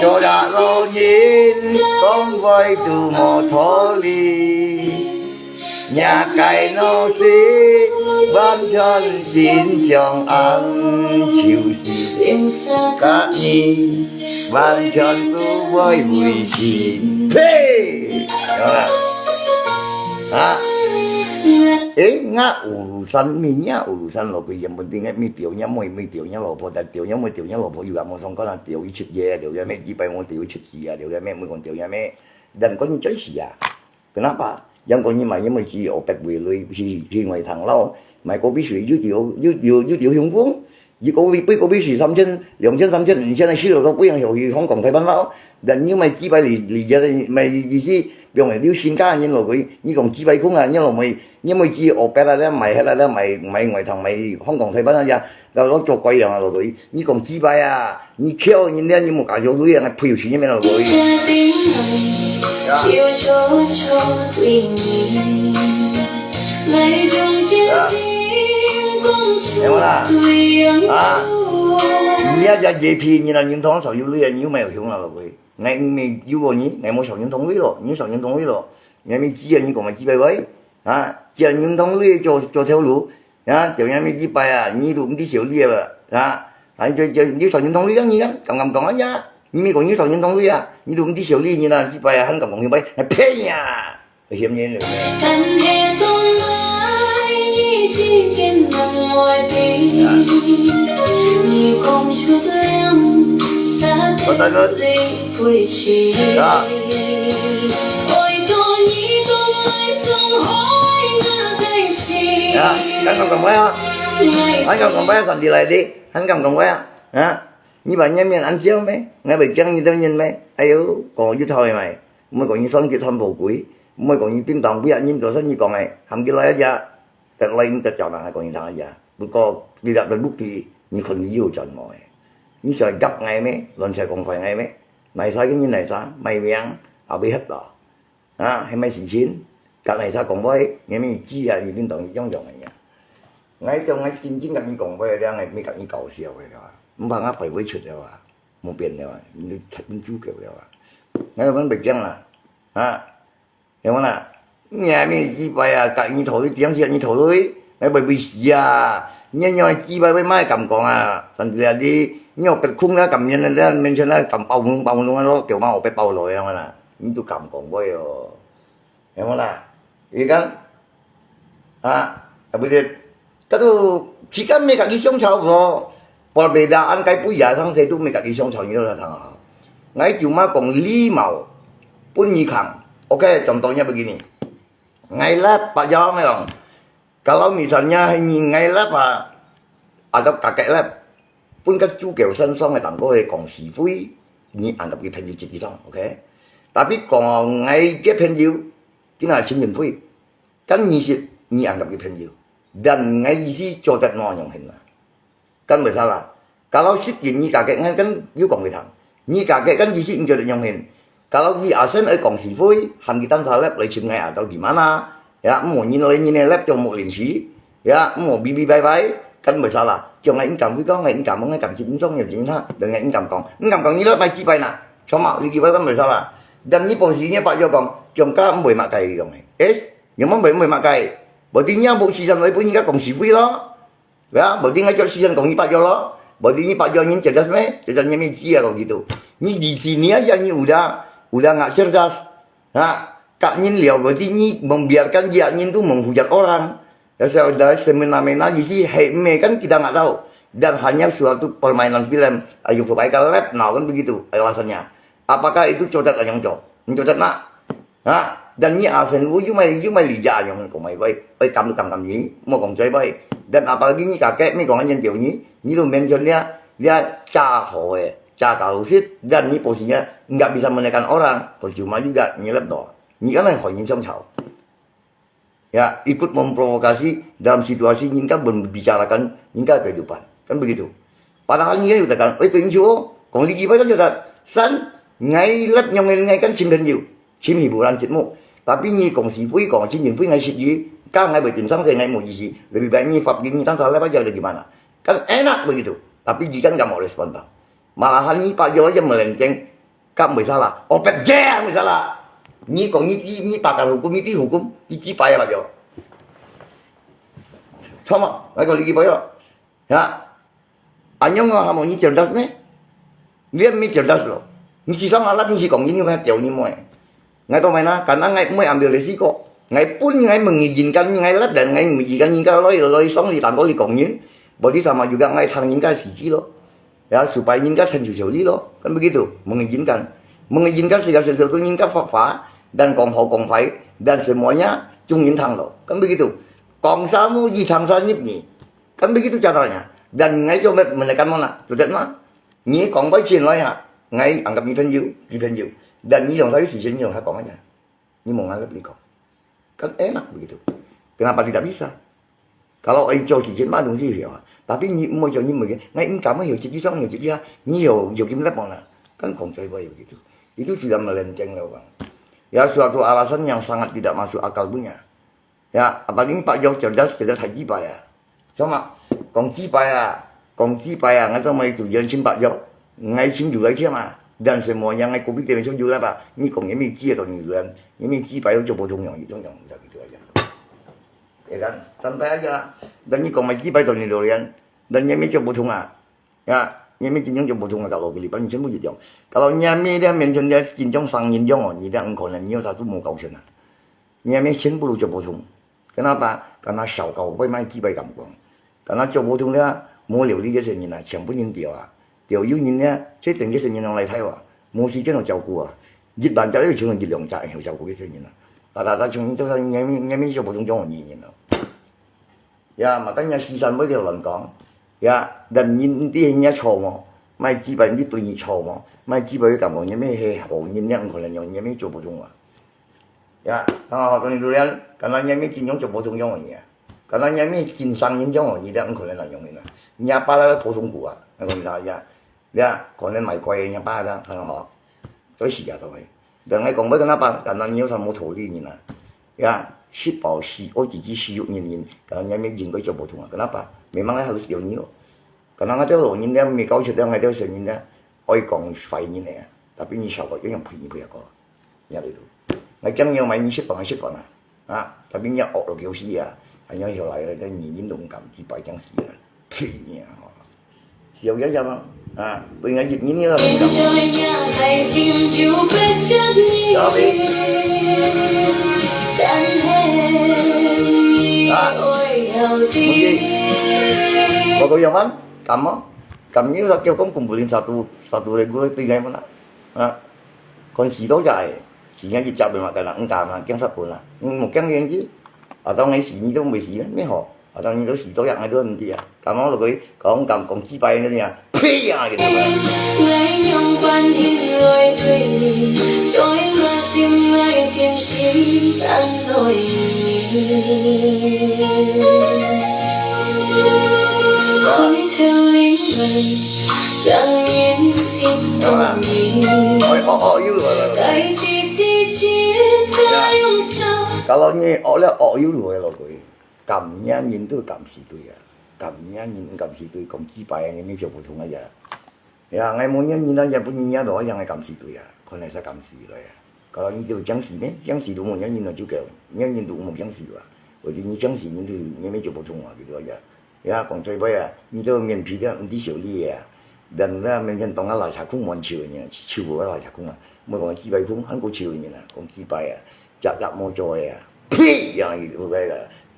做大老人，講話都無道理。若个老師，完全心中暗，就是甲你。 完全不會違心。呸！有啦。啊？誒，吾五路山，明年五路山老貴，原本定个，沒調人妹，沒調人老婆，但調人妹，調人老婆又也無相干啊，調一七月，調人妹，幾百萬調一七二啊，調人妹，每個調人妹，但關鍵最是啊。 Kenapa？Yang kau ni mai yang mai ci opat wei lui hi hi ngai thang lau. Mai kopi shui yu tiu yu tiu yu tiu hiung fung. Yu kopi pui kopi shui 三千、兩千、三千、五千的 shui lo ko pui yang hiu hi Hong Kong Taiwan lau. Dan yu mai ci bai li li ya mai li ci biong liu shin ka nyen lo koi. Ni kong ci bai kung a nyen lo mai nyen mai ci opat la mai hela la mai mai ngai thang mai Hong Kong Taiwan ya. 然後做鬼樣啊，落去，你講幾擺啊？你竅人家你莫搞有鐳啊，配有錢面落去。有無啦？啊？你也叫野皮，你那運動少有鐳啊，你又沒有用啊，落去。𠊎毋係有個人，𠊎無少運動鐳咯，你少運動鐳咯，你還沒知啊，你講麼幾擺喂？啊？叫運動鐳做做頭路。 啊，就恁樣一擺啊，你都毋知笑你啊，啊，啊，就就你上運動你講你啊，敢敢講啊呀？你咪講你上運動你啊，你都毋知笑你，你那一擺啊，還敢講一擺，啊，騙呀！騙人的。但係當愛你之間能愛的，你講出來，撒得你歸去。啊。愛到你當愛上海那個時。啊，敢敢講話啊？ 還敢講話啊，上帝來的，還敢講話啊？啊？你把人家面安照咩？𠊎會驚你等人咩？哎喲，講有頭的咩？毋會講你上帝傳寶貴，毋會講你叮當不要人多少你講的，喊佢來一下，得來你得著啦，講你聽一下。不過你落得不比，你看你有轉無的？你想夾𠊎咩？亂七講快𠊎咩？哪儕跟你哪儕？賣命，後背黑咯。 啊，係麼事情？甲哪儕講話，你咪知啊，你恁當一樣樣个呀。𠊎叫𠊎真正甲你講話，這樣个，毋係甲你搞笑个啦。毋怕𠊎壞會出了啊，無變了啊，你太緊主教了啊。𠊎講袂驚啦，啊，有無啦？你還沒幾擺啊，甲你討論，點是你討論，𠊎會會死啊！你你幾擺會賣敢講啊？但是啊，你你有別空啊，敢面啊，你面前啊，敢包紅包紅啊，咯，叫嘛我被包落樣啊啦，你都敢講話哦。 有無啦？你看，啊，啊，不是，他都時間沒甲你相差不多， Perbedaan該不一樣，上次都沒有跟你相吵，你都在談啊。𠊎就嘛講禮貌，分你看。OK，contohnya begini。 Ngai lab Pak Yong Yong. Kalau misalnya hai ni ngai lab ha, atau kakek lab, pun ka juga san song hai tangko hai kong si fui, ni anggap ki 朋友 cik isong, okay? Tapi kong ngai ki 朋友, kina chin yin fui, kan ni sit, ni anggap ki 朋友. Dan ngai isi chotet no nyong hen na. Kan masalah. Kalau sit yin ni kakek ngai kan yu kong ki thang. Ni kakek kan isi injo nyong hen. Kalau i asen ai kong si fui, han ki tan sa lep lai chim ngai atau di mana. Ya, mo nyin lai nyin lep chong mo lin si. Ya, mo bi bi bai bai, kan masalah. Chong ngai in kam fui kong, ngai in kam ngai kam chin song nyong chin ha. Dan ngai in kam kong. In kam kong ni lep mai chi pai na. Chong ma li ki pai kan masalah. Dan ni pong si ni pa yo kong, chong ka mboi mak kai kong. Es, nyong mboi mboi mak kai. Berarti nya bu si san lai pun ni ka kong si fui lo. Ya, berarti ngai jok sisan kong ni pa yo lo. Berarti ni pa yo nyin cerdas me? Cerdas nyin me cia kong gitu. Ni di sini aja ni udah, udah nggak cerdas. Ha, kak nyin liau, berarti ni membiarkan dia nyin tu menghujat orang. Ya, sudah semena-mena di si, hai me kan kita nggak tahu. Dan hanya suatu permainan film. Ayo, supaya ka lep, nah, kan begitu alasannya. Apakah itu cotet anyong co? Cotet nak? Ha? Dan ni asen wu yu mai, yu mai li ja anyong kong mai bai. Oi, kam tu kam kam ni, mo kong cai bai. Dan apalagi ni kakek mi kong anyan tiau ni, ni tu mention dia, dia ca ho eh, ca kalau sit, dan ni posisinya nggak bisa menekan orang, percuma juga ni lep doh. Ni kan hai hoi ni siang chao. Ya, ikut memprovokasi dalam situasi nyingka membicarakan nyingka kehidupan. Kan begitu. Padahal nyingka yu tekan, oi, tu incu, kong ligi pai kan yu tat. San, ngai lep nyong ngai kan chin 朋友, chin hiburan cit mu. Tapi ni kong si fui, kong chin yin fui ngai sit yi, ka ngai bai tin sang se ngai mu isi. Lebih baik ni fap ni tan sa lep aja lagi mana. Kan enak begitu. Tapi jikan nggak mau respon bang. Malahan ni pa yo aja melenceng, Ka masalah, opet je masalah. Ni kong ni, ni, ni pakar hukum, ni ti hukum, ni ci pai apa yo. Sama, ngai kong ligi pai yo. Ya. Anyong ngah hamo ni cerdas me? Lian mi cerdas lo. Ni si sang alat ni si kong ni ni ngai tiau ni mo. Ngai to mai na, karena ngai mo ambil risiko. Ngai pun ngai mengizinkan, ngai lat dan ngai mengizinkan ni ka loi, loi song li tangko li kong ni. Bodi sama juga ngai thang ni ka si ki lo. Ya, supaya nyingka 成就就力咯, kan begitu, mengizinkan. Mengizinkan segala sesuatu nyingka fa-, fa-, dan kong hao kong fai, dan semuanya 中人 thang lo, kan begitu. Kong sa mu yi thang sa nyip ni, kan begitu caranya. Dan ngai cuma menekan mana, sudah na. Ni kong bai chin lai ha, ngai anggap ni 朋友, ni 朋友. Dan ni yang saya 时间 yang saya kong aja. Ni mau nganggap ni kong. Kan enak begitu. Kenapa tidak bisa? Kalau ai cau si cin ma dong si hiau. Tapi ni mau cau ni mau, ngai in kamu hiau cik isong hiau cik ya, ni hiau hiau kim lep mana. Kan kong cai bai begitu. Itu sudah melenceng lah orang. Ya, suatu alasan yang sangat tidak masuk akal punya. Ya, apalagi Pak Yau cerdas, cerdas hai 几百 ya. 什么？讲几百啊，讲几百啊，我都没主人请白药，我请有来天嘛。但是么样，我隔壁店请有来吧，你讲也没接到你人，也没几百有就不同样，一种样，你知道不对呀？哎，kan santai aja. Dan ni kong mai 几百 to ni durian, dan ni mi 就不同啊。Ya, ni mi 真正就不同啊，kalau Philippines全部一样。Kalau ni mi dia mention dia 真正 sang yin jong oh, ni dia engkau ni, ni sa tu mau kau sana. Ni mi 全部就不同。 Kenapa? Karena 小狗 bai mai 几百 kam kuang. Karena 就普通了，无料理个生意啊，全部人掉啊。掉有人呢，这等个生意人来台湾，无时间好照顾啊。一般家有穷人一两家好照顾个生意啊。啊，大家穷人都是人民，人民就普通种人了。Ya, makanya sisan boleh orang kong. Ya, dan ni, ni dia nya cuma, mai 几百 ni tu ni cuma, mai 几百 个 kam kuang, ni mi he ho ni yang kau ni yang ni mi 就普通啊。 Ya, tengah hot ni durian, karena nyami cincong cok potong jong ni ya. Karena nyami cincang yin jong ni dah engkau na jong ni na. Nyapa la potong gua, engkau na ya. Ya, kau na mai kuai nyapa dah, tengah hot. Tapi sih ya tahu. Dan ngai kong bai kenapa? Karena nyo sama tholi ni na. Ya, si pau si, oh cici si yuk ni ni. Karena nyami jin kau cok potong. Kenapa? Memang harus dia nyo. Karena ngai tahu lo, ni dia mi kau sedang ngai tahu sen ni dia. Oi kong fai ni ya. Tapi ni siapa yang pergi pergi kau. Ya itu. Ngai jang yang main ni siapa ngai siapa na. Ha, tapi ni ok lo kau sih ya. Hanya yang lain ada ni ni dong kam di pai jang sih ya. Pi ni ya. Siapa ya siapa? Ha, tu ingat ni ni lah. Tapi. Ha. Mungkin. Kau yang mana? Kamu? 但你若叫講公布林殺到，殺到來，我對𠊎問啊，啊，看死多隻个，死人一隻嘛，該人毋敢嘛，驚殺本啊，嗯，無驚人去，啊，當然死你都毋會死咩，咩好，啊，當然都死多隻，𠊎都毋知啊，敢講落去，講敢講幾擺个啊，呸啊，佢都。好啦，愛惡惡有路來咯。Kalau你惡了惡有路來咯，佢敢惹人都敢死對啊，敢惹人敢死對，講幾擺个，你就普通个呀。 呀，𠊎無惹人啊，也分人惹到，也𠊎敢死對啊，看來係敢死來啊。Kalau你就驚死咩？驚死都無惹人啊，就夠，惹人都無驚死啊。或者你驚死，你就，你也就普通啊，就對啊。呀，講最尾啊，你都面皮个，毋知羞恥啊。人家面前當啊垃圾空，滿手个人，手無垃圾空啊，莫講幾擺空，還過手个人啊，講幾擺啊，隻隻無做个啊，呸呀，佢就該个。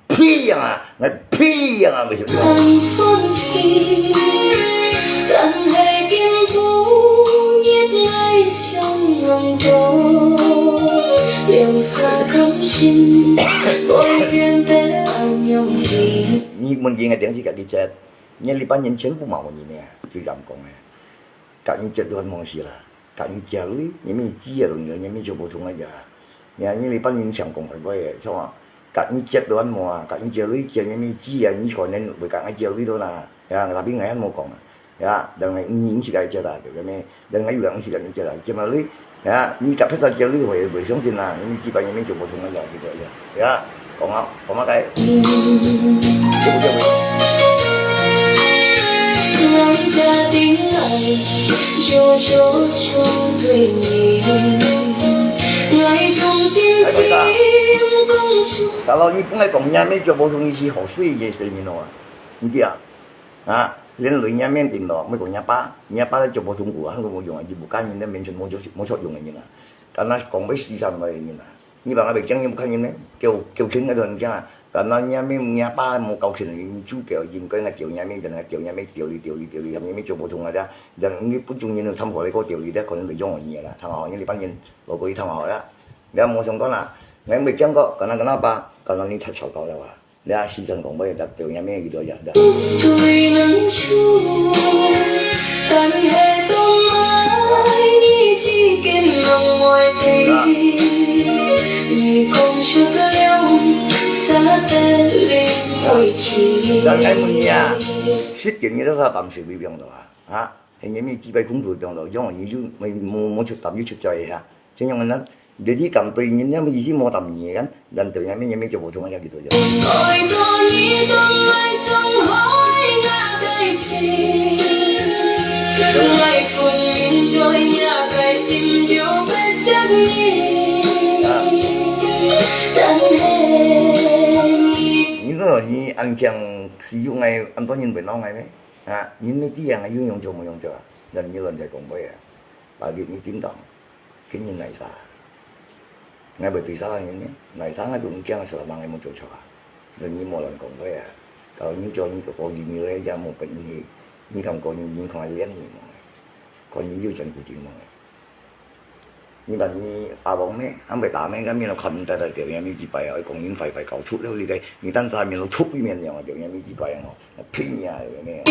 屁啊，𠊎屁啊，毋係。你問佢，𠊎定時甲佢接，你這班人全部嘛無人呢，最敢講个。 甲你接都還無事啦，甲你借鐳，你乜知啊，老娘，你乜做普通个呀。你看你這班人想講壞話个，像啊，甲你接都還無啊，甲你借鐳，借你乜知啊，你可能會甲𠊎借鐳到啦，呀，tapi𠊎還無講啊，呀，等𠊎你，你自家接啦，對不對？等𠊎有人自家你接啦，接嘛鐳，呀，你甲別个借鐳會，會相信啦，你乜知吧，你乜做普通个呀，對不對？ 呀，講啊，講啊該。Kalau你本來講若姆做普通，佢係好水个細人哦，你知啊？啊，連累若姆定咯，莫講若爸，若爸做普通个啊，還無用啊，佢無家人，在面前無作，無作用个人啊。敢若講會死生來个人啊。 你話𠊎會驚你屋下人咩？叫，叫緊𠊎都很驚啊！但係若姆若爸無教訓，你就叫應該𠊎叫若姆，等𠊎叫若姆，叫你，叫你，叫你，若姆做普通个啦。等你不中人貪好个，叫你，可能會用你啦。聽好，你這班人，我過去聽好啦。你無相干啦，𠊎毋會驚過，敢若，敢若爸，敢若你太吵到了啊！ 你啊，時常講話，就，就恁樣佢都有的。但𠊎問你啊，識見你都係當時微病了啊？啊？ 係因為幾擺空頭中了，用你就無，無，無出，又出在下，這樣呢，你，你敢對人家意思無當你个，人對人家也做不通啊，佢都有。你說你恁強使用𠊎，恁多人會鬧𠊎咩？ 啊，人乜知影𠊎有用著無用著啊？人你亂在講話啊！Tapi你叮噹，今日哪儕？𠊎會對儕人呢？哪儕𠊎都毋驚，係麼个𠊎無做錯啊？人你莫亂講話啊！到你做你个保證你也無本事，你敢講你人看練你無？看你有真固定無？ 你問你阿王咩？還會打咩？該面都看毋得了，掉下面幾擺啊！講人壞壞搞出了你个，你單儕面都出一面樣啊，掉下面幾擺啊！騙啊，有沒有？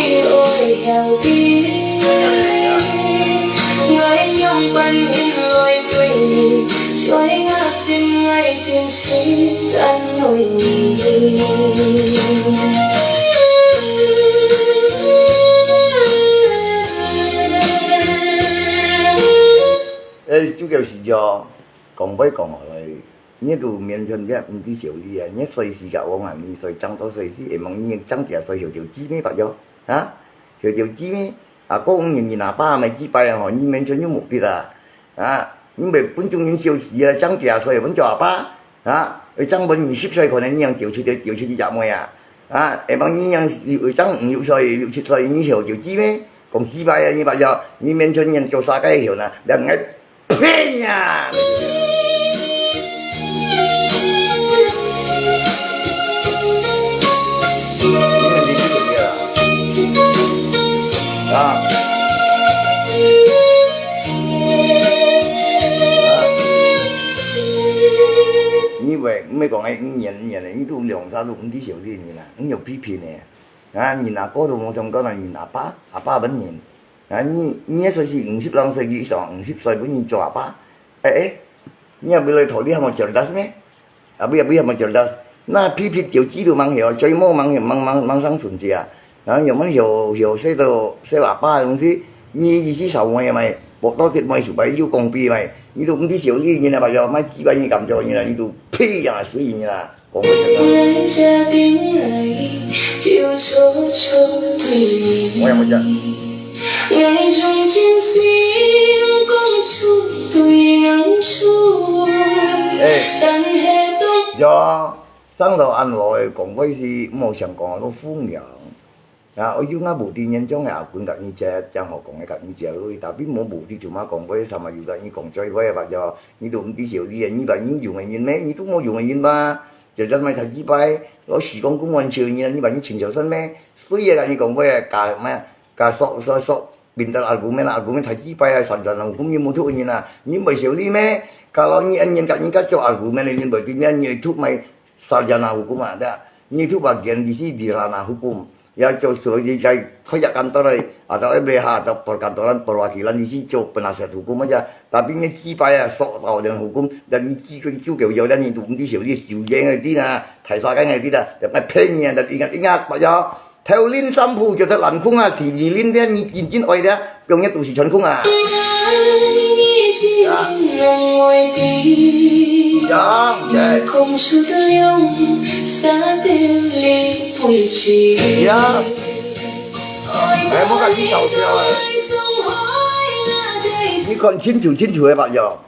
誒，主要係哦，講話講下來，你都面前這毋知小理啊！你歲數个往啊，你歲正到歲數，會望你正幾歲後條知咩白喲？啊？後條知咩？啊，過五年你阿爸咪幾擺啊吼，你面前有目的啊！啊，你毋係分眾人笑死啊！正幾歲分做阿爸？啊，會正分二十歲可能你樣掉出去，掉出去隻妹啊！啊，會望你樣會正五六歲、六七歲，你後條知咩？講幾擺啊！你白喲，你面前人做啥个後呢？兩個 呸呀！你會，毋係講哎五年五年个，你都兩儕都毋知小弟人啊，你有批評个。啊，人阿哥都無相干啊，人阿爸，阿爸本人。啊，你，你个歲數五十零歲，佢上五十歲，本人做阿爸。哎，哎，你也毋來討你還無cerdas咩？啊，毋係，毋係，還無cerdas。那批評條子都吂曉，嘴無吂曉，吂，吂，吂生存者啊。然後又吂曉，曉寫到，寫阿爸个東西，你意思啥物个嘛？無道德嘛，係擺又講比嘛？你都毋知小弟人啊，把要賣幾百人敢做人啊，你都屁啊，死人啊！講个真的。我也不知道。哎，呀，上頭恁老个講話係，莫想講到風涼。啊，我有吾無知年長个阿公甲你借，正好講个甲你借落去，tapi無無知做麼講話，sama有甲你講嘴話个吧，就你都毋知小弟个，你把你有用个人咩？你都無用个人嘛。 就係賣大雞排，老實講，公安超人，你把你請小三咩？所以啊，你講話啊，加咩？加sok sok sok，pintar argument argument大雞排啊，sarjana hukum你無讀人啊，你毋係小弟咩？Kalau你恩人甲人家做argument，你毋係點樣，你讀賣sarjana hukum啊，對啊？你讀bagian di sini di ranah hukum。 Ya，就所以在開一間到來，atau M P H atau perkantoran perwakilan di sini做penasihat hukum aja。Tapi你雞排啊，sok到人hukum，dan你雞跟豬狗有，dan你都毋知小弟收錢个啲啦，大沙間个啲啦，就愛騙你啊，dan ingat-ingat，白咗。頭輪三步就得爛空啊，第二輪咧，你真正愛咧，用一肚屎穿空啊。呀，呀，呀。 𠊎無甲你搞笑个。你看清楚清楚个吧，喲。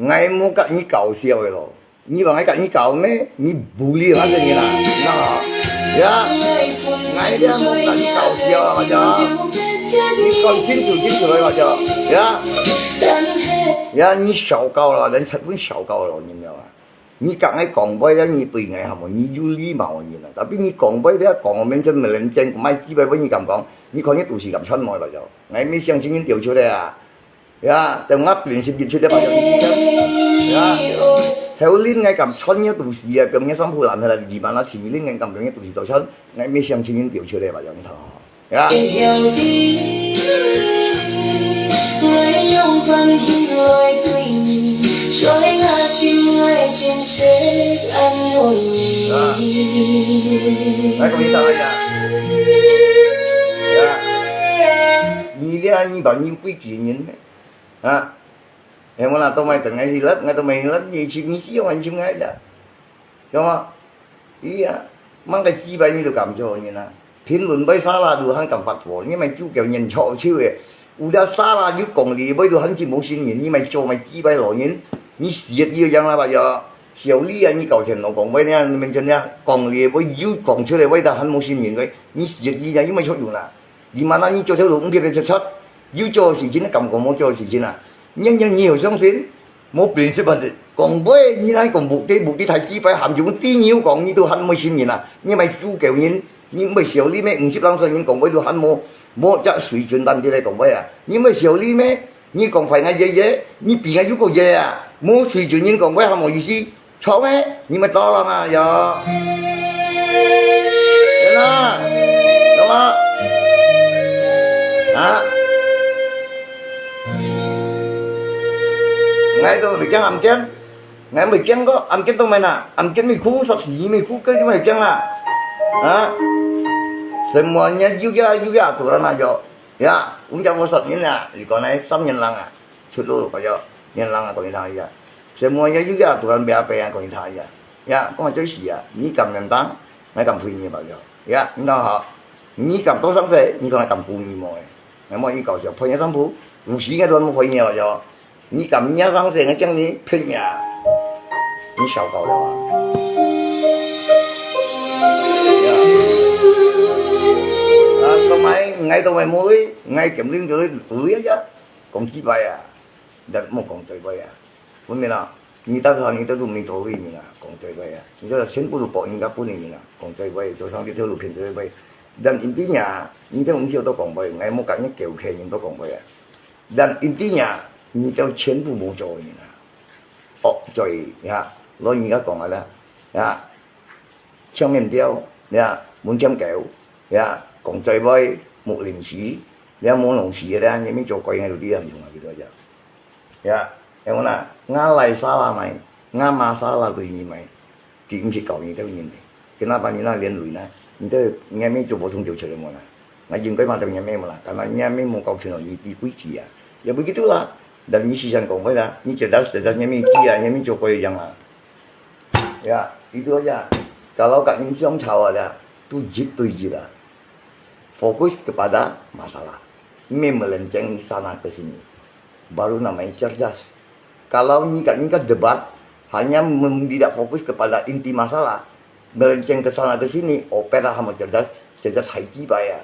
𠊎無甲你搞笑个咯。你話𠊎甲你搞咩？你無理，反正你啦，你知道嗎？呀，𠊎也無甲你搞笑啊，喲。你看清楚清楚个吧，喲。呀，呀，你小搞了，人才不小搞了，你知道嗎？ 你甲𠊎講話了，你對𠊎好無？你有禮貌个人啊！Tapi你講話了，講我面前無人見，賣雞排分你敢講？你看你肚屎敢穿無了就？𠊎毋相信你丟出來啊！呀，等𠊎變成一出來，把你呀，頭輪𠊎敢穿你肚屎啊！變你衫褲爛下來，你慢慢天輪𠊎敢變你肚屎都穿，𠊎毋相信你丟出來，把你看。 呀。來，恭喜大家。呀。你這，你把你歸幾人呢？啊？哎，𠊎那都買等來去了，𠊎都買了，你去，你喜歡去買呀。 知道嗎？哎呀，吂个雞排你都敢做人啊！評論會沙拉都還敢發火，你買豬狗人臭臭个。有隻沙拉有講理會都還真無信任，你買做買雞排老人，你死一樣啦吧呀！小李啊，你搞天老講話呢，你面前呢，講理會有講出來會都還無信任个，你死一樣，又買作用啦！ 你嘛那你做條路毋別別出出，有做事情敢講無做事情啊？人人你有相信，無本事辦得。講話你來講目的，目的大雞排含住豬肉講，你都還無信任啊？你買豬狗人，你毋係小李咩？五十零歲人講話都還無，無隻水準辦得來講話啊？你毋係小李咩？你講壞𠊎爺爺，你比𠊎又過爺啊？無水準人講話還無意思。 錯咩？你們到了嘛？有。有啦，有嗎？啊？𠊎都未驚暗驚，𠊎未驚過，暗驚都無啦，暗驚未哭，十四年未哭，該就未驚啦。啊？Semuanya juga juga aturan aja. Ya，我們家五十年了，你講來三年lang啊，出路了，朋友，年lang啊，講一下呀。Semuanya juga aturan B A P啊，講一下呀。Ya，講最死啊，你敢認同，𠊎敢陪你，朋友。Ya，你看好，你敢多少歲，你講敢陪你無？哎，我莫一搞笑，陪你上鋪，五十個都莫陪你，朋友。你敢你要上歲，𠊎講你騙呀，你小搞了啊。Ya。啊，上來，𠊎都無無位，𠊎肯定就係對呀。 講雞排啊，但莫講嘴巴啊。分明啊，你到時候你都係無道理人啊，講嘴巴啊。你這全部都博人家本人啊，講嘴巴，做上帝頭路騙嘴巴。但intinya，你都毋曉得講話，𠊎莫講你狗客人都講話啊。但intinya，你都全部無做人啊。哦，所以，你看，老人家講个啦，呀，青面鳥，呀，門前狗，呀，講嘴巴，木林時，呀，無弄時个啦，你們做鬼个都知啊，你懂啊，你懂啊。 Ya, yang mana? Ngalai salah mai, ngama salah tu ini mai. Ki mesti kau ni tahu ini. Kenapa ni nak lian lui na? Ni tahu nyami tu potong jauh cari mana? Ngajin kau mata nyami mana? Karena nyami mau kau kena ni di kuici ya. Ya begitulah. Dan ni sisan kau kau dah. Ni cerdas, cerdas nyami cia, nyami jauh kau yang lah. Ya, itu aja. Kalau kat ni siang cawa dah, tu jit tu jit lah. Fokus kepada masalah. Memelenceng sana ke sini. Baru namanya cerdas. Kalau ni kat ni kat debat, hanya mem- tidak fokus kepada inti masalah, melenceng ke sana ke sini, opera hamo cerdas, cerdas hai ji bai ya.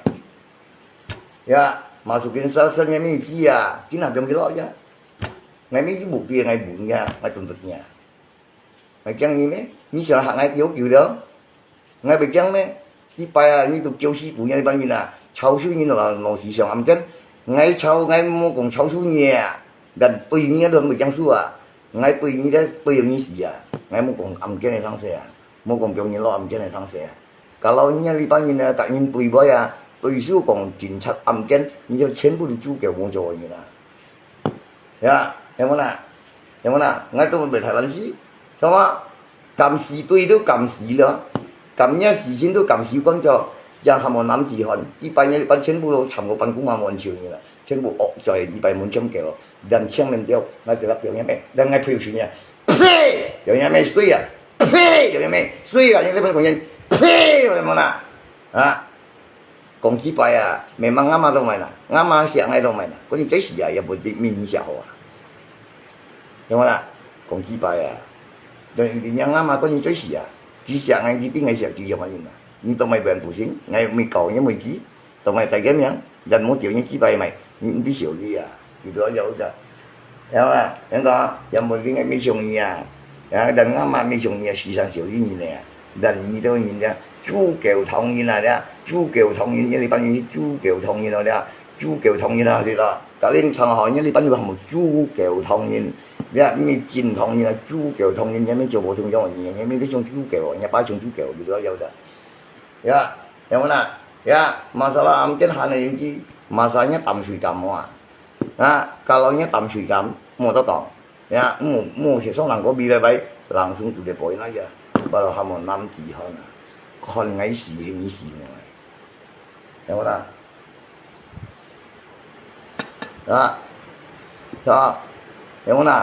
Ya, masukin sel-sel nyami ji ya, kina biang kilo ya. Ngai mi bukti ngai bunya, ngai tuntutnya. Ngai kiang ni meh, ni siapa hak ngai kiu kiu dah. Ngai bai kiang meh, 這擺啊，你都叫死古人，你班人啊，抄手人咯，老是想暗間。𠊎抄，𠊎無講抄手你啊，但對你都無講輸啊。𠊎對你咧，對你死啊。𠊎無講暗間个生事啊，無講別人落暗間个生事啊。Kalau你這班人呢，甲人對背啊，對手講警察暗間，你就全部都主角無做人啊。 Ya, yang mana? Yang mana? Ngai tu membela Thailand si. Sama, kam si tui tu kam si lo. Kamnya si jin tu kam si kon cho. Yang hamo nam ji hon. Ipai nya ipai chen bu lo cham ko pan kung ma mon chiu ni la. Chen bu ok cho ipai mun chem ke lo. Dan chiang men teo. Ngai te lap teo nya me. Dan ngai pui shu nya. Phe! Teo nya me sui ya. Phe! Teo nya me sui ya. Yang le pan kong yen. Phe! Yang mana? Ha? 講這擺啊，memang ngama都買啦，ngama惜𠊎都買啦，嗰你最時啊，也無得明你惜好啊。有無啦？講這擺啊，人人家ngama嗰你最時啊，佢惜𠊎，佢定𠊎惜佢樣个人啊。你都買別人不行，𠊎咪搞你未知，都買大个名，人無叫你這擺買，你你笑你啊，佢都要有个。 Ya, yang ka, yang penting ai mi siung ni ah. Ya, dan ngama mi siung ni ah, si sang siu ni ni ah. Dan ni tu ni dia, chu keu thong ni lah dia, chu keu thong ni, ni li pan ni chu keu thong ni lah dia, chu keu thong ni lah si lah. Ka ling chang ho ni li pan ni hamo chu keu thong ni. Dia, mi jin thong ni lah, chu keu thong ni, ni mi jiu bo thong yong ni, ni mi tu siung chu keu, ni pa siung chu keu, gitu aja udah. Ya, yang mana? Ya, masalah amken hana yang ji, masalahnya tam sui kamu ah. Ha, kalau nya tam sui kam, mo to tong. Ya, mo, mo si song nang ko bi bai bai, langsung tu de poi na ya. Baru hamo nam ji hana. Kon ngai si he ni si mo. Yang mana? Ya. Ya. Yang mana?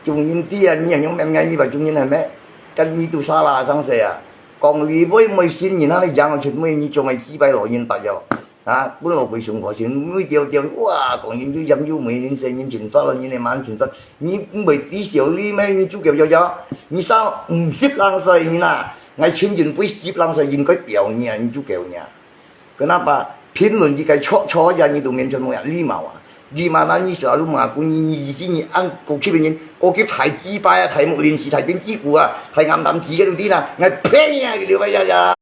Chung yin ti ya, ni yang yang men ngai ni ba chung yin hai me. Kan ni tu salah sang se ya. Kong li boi moi sin ni na yang chit moi ni chung ai ji bai lo yin ta yao. Ha, pun lo boi sung ko sin moi tiao tiao. Wa, kong yin yu yam yu moi yin se yin chin sa lo yin ne man chin sa. Ni boi ti siu li me ni chu keu yao yao. Ni sa, um, sip lang sa yin na. Ngai chin yin boi sip lang sa yin ko tiao ni a, ni chu keu ni a. Kenapa? Pin lun ji kai cho cho ya ni tu men chen mo ya, lima wa. Lima na ni sa lu ma ku ni ni si ni an ko ki ni, ko ki thai ji bai a, thai mo lin si thai pin ji ku a, thai ngam dam ji ke tu di na, ngai pen ya ke liu bai ya ya.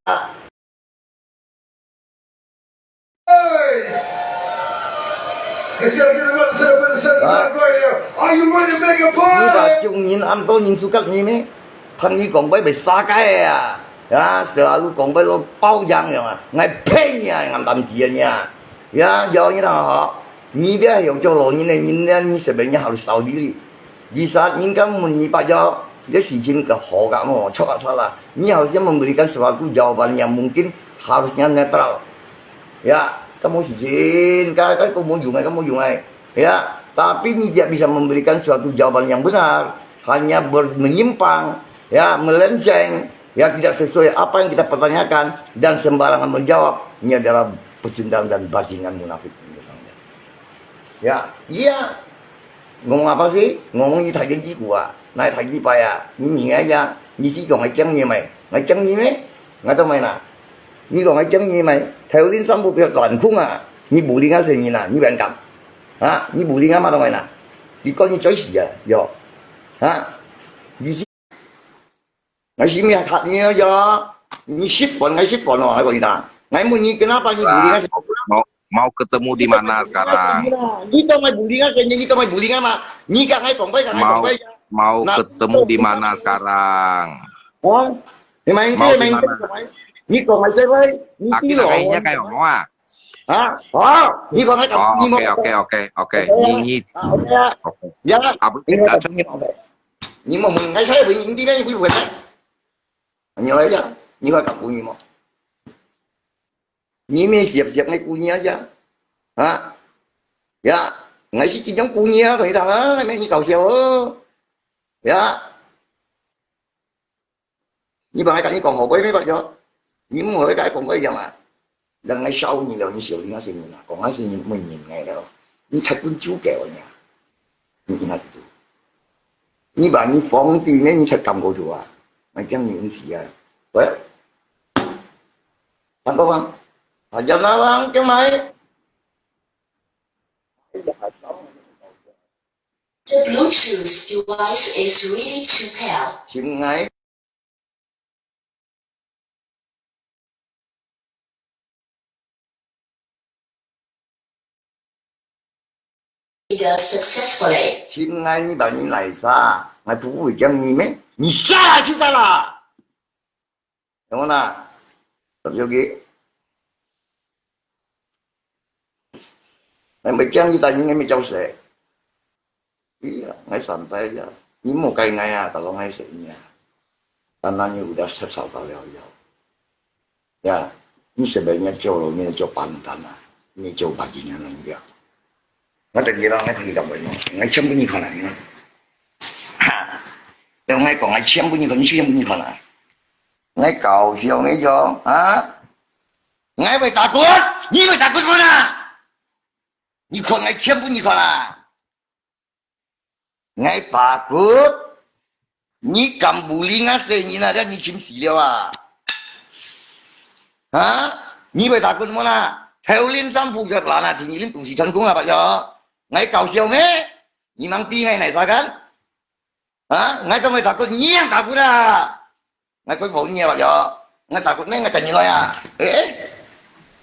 Are you ready to make a 你話 party? 中人恁多人數甲你咩？聽你講杯被沙雞啊！啊，成日都講杯都包樣樣啊！𠊎呸你啊，暗淡子啊你啊！呀，有你啦吼，你這係有做老人的人呢，你隨便你好少理你。Di saat人家問你把要，這事情个好个無，錯个錯啦。你好像 memberikan sesuatu jawaban yang mungkin harusnya netral. Ya, kamu sijin, ka, ka, kamu yung ay, kamu yung ay. Ya, tapi ni tidak bisa memberikan suatu jawaban yang benar, hanya ber-, menyimpang, ya, melenceng, ya, tidak sesuai apa yang kita pertanyakan, dan sembarangan menjawab, ini adalah pecundang dan bajingan munafik. Ya, iya. Ngomong apa sih? Ngomong ni thai ji ku ah, nai thai ji pai ah, ni ni ai ya, ni si kong ai kiang ni mai, ngai kiang ni me, ngai tao mai na. Ni kong ai kiang ni mai, thai ulin sampu pia tuan kung ah, ni buling ah se ni na, ni ban kam. Ha, ni buling ah ma tao mai na. Ni kau ni choi si ah, yo. Ha, ni si 𠊎係毋係嚇你啊？你食飯，𠊎食飯哦，𠊎講你聽。𠊎問你，kenapa你bully 𠊎？ Mau, mau ketemu di mana sekarang? 你講𠊎bully 𠊎，你講𠊎bully 𠊎嘛？你講𠊎講白，講𠊎講白。Mau ketemu di mana sekarang? 啊？你買你買你講你講你這位，你知道我。啊，佢講你也該樣啊？啊？哦，你講你講你冇。OK OK OK OK，你你啊，OK啊，OK。呀，啊，不，你看你你冇問，你猜不你你你不會。你來呀，你會講你冇？ 你乜識識𠊎姑娘啊？啊？呀，𠊎係真正姑娘啊，同你講啊，𠊎乜係搞笑哦。呀，你把𠊎跟你講好不？你把就，你莫愛跟𠊎講過一樣啊。人𠊎笑你了，你笑你那些人啊，講那些人問人來了，你才滾就給我呢。 你你那个，你把你皇帝呢，你才讲过去啊？那讲你唔死啊？喂，看到吗？啊，要那吗？干嘛？ The Bluetooth device is ready to pair. 亲爱 Successfully. 亲爱你把你来啥？我不会讲你咩？你杀啦，去杀啦！有没有啦？有个。 𠊎毋係驚你，但係𠊎毋係招死。哎呀，𠊎三代呀，你莫該𠊎啊，打到𠊎死你啊。但那你有得食少到了以後，呀，你食飯你做咯，你做板凳啊，你做白金啊，那个。我等你了，我同你讲，我全部你看了，你看。哈，要我讲，我全部你看，你全部你看了。我搞笑你做啊？ 𠊎會打滾，你會打滾無啦？你看𠊎全部你看啦。𠊎打滾，你敢bully𠊎細人啊？這你尋死了啊？啊？你會打滾無啦？頭輪三步腳爛啊，第二輪肚屎穿空啊，白咗。𠊎搞笑咩？你吂逼𠊎哪啥kan？ 啊，𠊎做麼打滾，你也打滾啊？𠊎講好你啊，白咗，𠊎打滾咩？𠊎等你來啊。誒，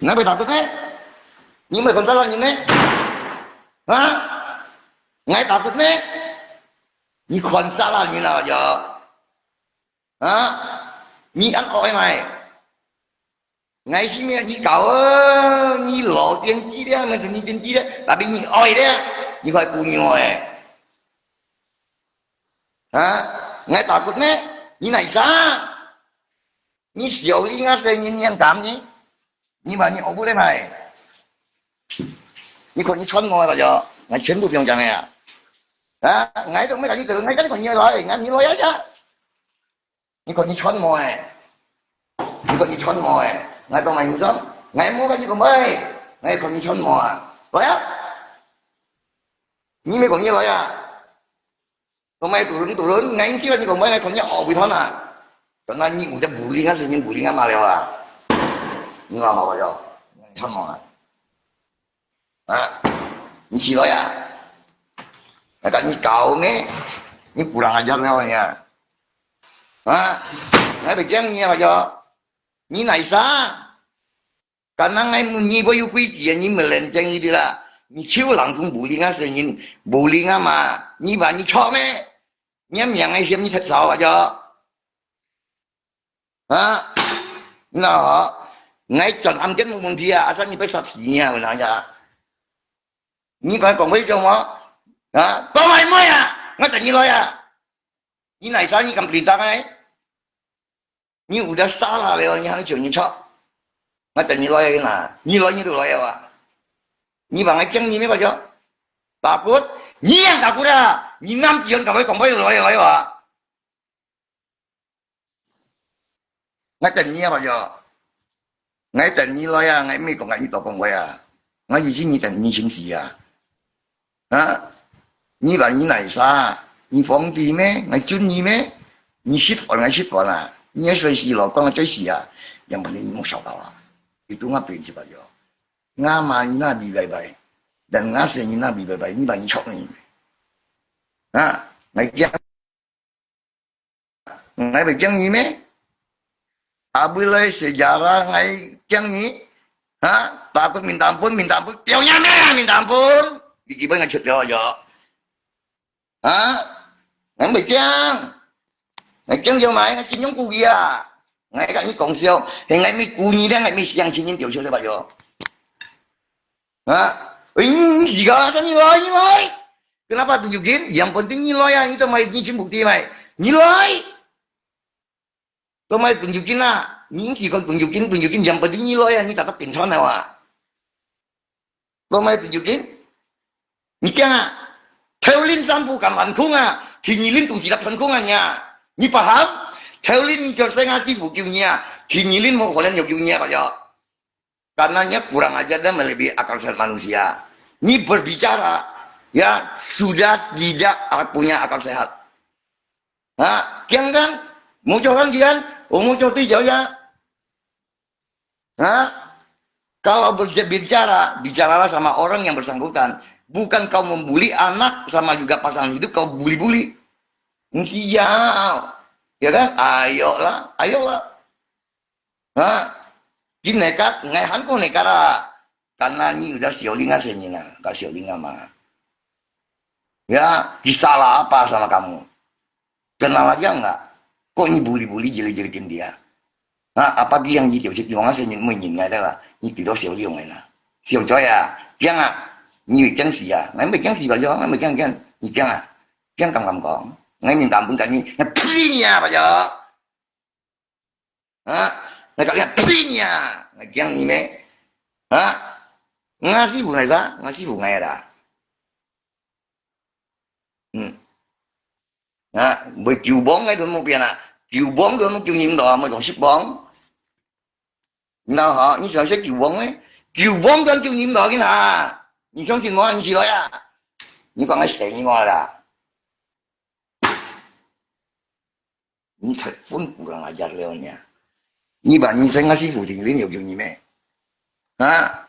誒，𠊎會打滾咩？你毋係講得了你咩？啊？𠊎打滾咩？你看煞啦你啦，白咗。啊？你恁惡个咩？ 𠊎係咩？你搞啊，你老點知了，𠊎同你點知了，tapi你愛了，你快姑娘誒。啊？𠊎打滾咩？你哪啥？你小你啊，細人你敢呢？你把你學不得來。你看你穿我了就，𠊎全部不用講了呀。啊？𠊎都沒跟你走，𠊎跟你看你來，𠊎你來呀。 你看你穿麼个？你看你穿麼个？𠊎當然你穿，𠊎無跟你講喂，𠊎看你穿麼个？來啊！你沒講你來啊？講麼turun turun，𠊎知你講喂，𠊎看你學會穿啊。Karena你有隻bully啊，係你bully啊嘛了啊？你講好無？你穿麼个？ 啊，你起來啊！啊，但你搞咩？你kurang ajar了你啊！啊，𠊎會驚你啊，就你哪啥？Karena𠊎問你，𠊎有規矩啊，你毋認真一點啦。你就langsung bully啊，係你bully啊嘛，你話你錯咩？你命𠊎嫌你忒少啊，就。 啊？那好，𠊎轉暗間無問題啊，asal你別殺死你啊，有哪呀？你敢講會中無？啊？當然會啊，𠊎等你來啊！你哪啥你敢perintah𠊎？你有得殺啦了，你還叫你錯？𠊎等你來啊，你來你都來啊！你話𠊎驚你咩，白就？Takut，你也takut啊！你nampi敢會講會來來啊？ 𠊎等你啊，白就。𠊎等你來啊，𠊎毋係講𠊎你多講話啊。𠊎意思你等你尋死啊？啊？你話你哪啥？你皇帝咩？𠊎尊你咩？你食飯，𠊎食飯啊？你愛睡死咯，講𠊎睡死啊？Yang penting你莫笑到啊！Itu ngah prinsip白就。𠊎罵你那比拜拜，dan𠊎細人那比拜拜，你話你錯呢？啊？𠊎驚 𠊎會驚你咩？Apabila sejarah𠊎驚你？哈？Takut minta ampun，minta ampun，掉你咩？Minta ampun！你基本上出了喲。哈？ ，𠊎毋會驚，𠊎驚笑麼？𠊎盡量鼓勵啊！𠊎甲你講笑，係𠊎毋鼓勵咧，𠊎毋相信你條笑咧，白友。啊，喂，你毋係个，你來，你來，kenapa tunjukin？Yang penting你來啊！你做麼你全部知咩？你來！ 做麼tunjukin啊？你毋係講tunjukin，tunjukin yang penting你來啊，你大家平常了啊？做麼tunjukin？你驚啊？頭輪政府敢反攻啊？第二輪都係來反攻啊你啊！你paham？頭輪你叫聲啊，師傅救你啊！第二輪無可能有救你啊，白友。 Karena kurang ajar dan melebihi akal sehat manusia. Ni berbicara, ya, sudah tidak punya akal sehat. Ha, kian kan? Mau cakap kan kian? Oh, mau cakap tu jauh ya. Ha? Kalau berbicara, bicaralah sama orang yang bersangkutan. Bukan kau membuli anak sama juga pasangan hidup kau bully-bully. Sial. Ya kan? Ayolah, ayolah. Ha? Ki nekat, ngai han ko nekat ah. Karena ni udah siolinga senina, ka siolinga ma. Ya, ki salah apa sama kamu? Kenal aja enggak? Kok ni bully-bully, jelik-jelikin dia? Ha, apa ki yang ni tiểu是orang senina menyin ngai dah? Ni tidak sioliong ngai na. Siocoi ah, kiang ah. Ni kiang si ah, ngai mai kiang si ba jo, ngai mai kiang kiang. Ni kiang ah. Kiang kam kam kong. Ngai minta ampun kan ni, ngai pli ni ah ba jo. Ha? Ngai kak lihat ping ya. Ngai kiang ni me. Ha? Ngasi bu ngai ka, ngasi bu ngai da. Hmm. Ha, bui kiu bong ngai dun mo pian ah. Kiu bong dun mo kiu nyim do, mo dong sip bong. Nau ha, ni siang se kiu bong me. Kiu bong dun kiu nyim do kin ha. Ni siang sin mo, ni si lo ya. Ni kong ngai se ni mo da. Ni telepon kurang ajar leo nya. Ni ba ni saya ngasih puting lin yo ni me. Ha?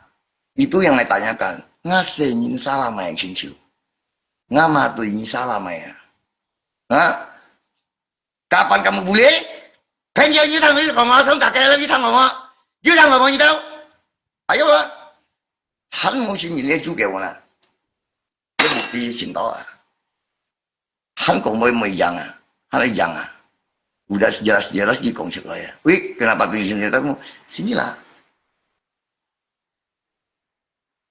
Itu yang saya tanyakan. Ngasih ni salah mai chin chiu. Ngama tu ni salah mai ya. Ha? Kapan kamu boleh? Kan dia ni tang ni kong ma tang tak kaya lagi tang ma. Dia tang ma ni tau. Ayo lah. Han mo sin ni le ju ke wona. Dia bukti cinta ah. 還講會毋會贏啊？還會贏啊？有得jelas-jelas你講出來啊！喂，kenapa tunjukin senjatamu? Sinilah.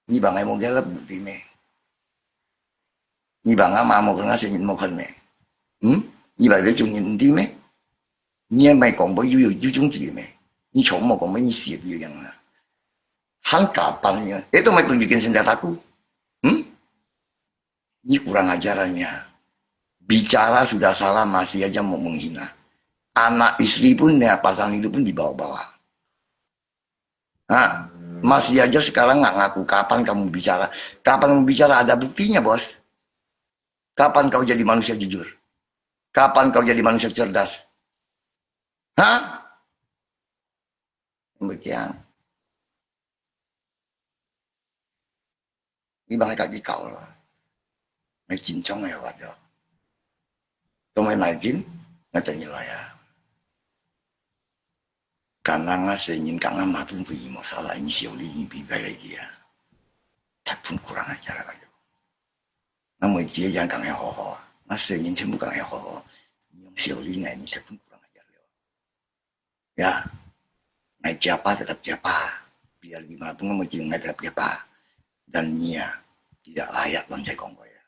Ni bang ai mo gala bukti me. Ni bang ama mo kena senjin mo kan me. Hmm? Ni bang dia cungin di me. Ni mai kong bo yu yu yu cung ji me. Ni chong mo kong bo ni siap yu yang ah. Han kapan ni? Itu mai tunjukin senjataku. Hmm? Ni kurang ajarannya. Bicara sudah salah, masih aja mau menghina. Anak istri pun, ya, pasangan hidup pun dibawa-bawa. Ha, masih aja sekarang nggak ngaku. Kapan kamu bicara? Kapan kamu bicara ada buktinya, Bos? Kapan kau jadi manusia jujur? Kapan kau jadi manusia cerdas? Ha? Demikian. Ni bang ai kak ikau lo. Ai緊張ai話咗。當ai nai緊，ai等你來啊。Kanang ah senjin kang ah matung pui mo salah ni siau li ni pi pai lai dia. Telepon kurang ajar lah kayo. Nang mo ijie yang kang ai ho ho. Nang senjin 全部 kang ai ho ho. Ni yung siau li ngai ni telepon kurang ajar leo. Ya. Ngai kiapa tetap kiapa. Biar gimana pun ngai tetap kiapa. Dan nia tidak layak bang saya kongkoi ya.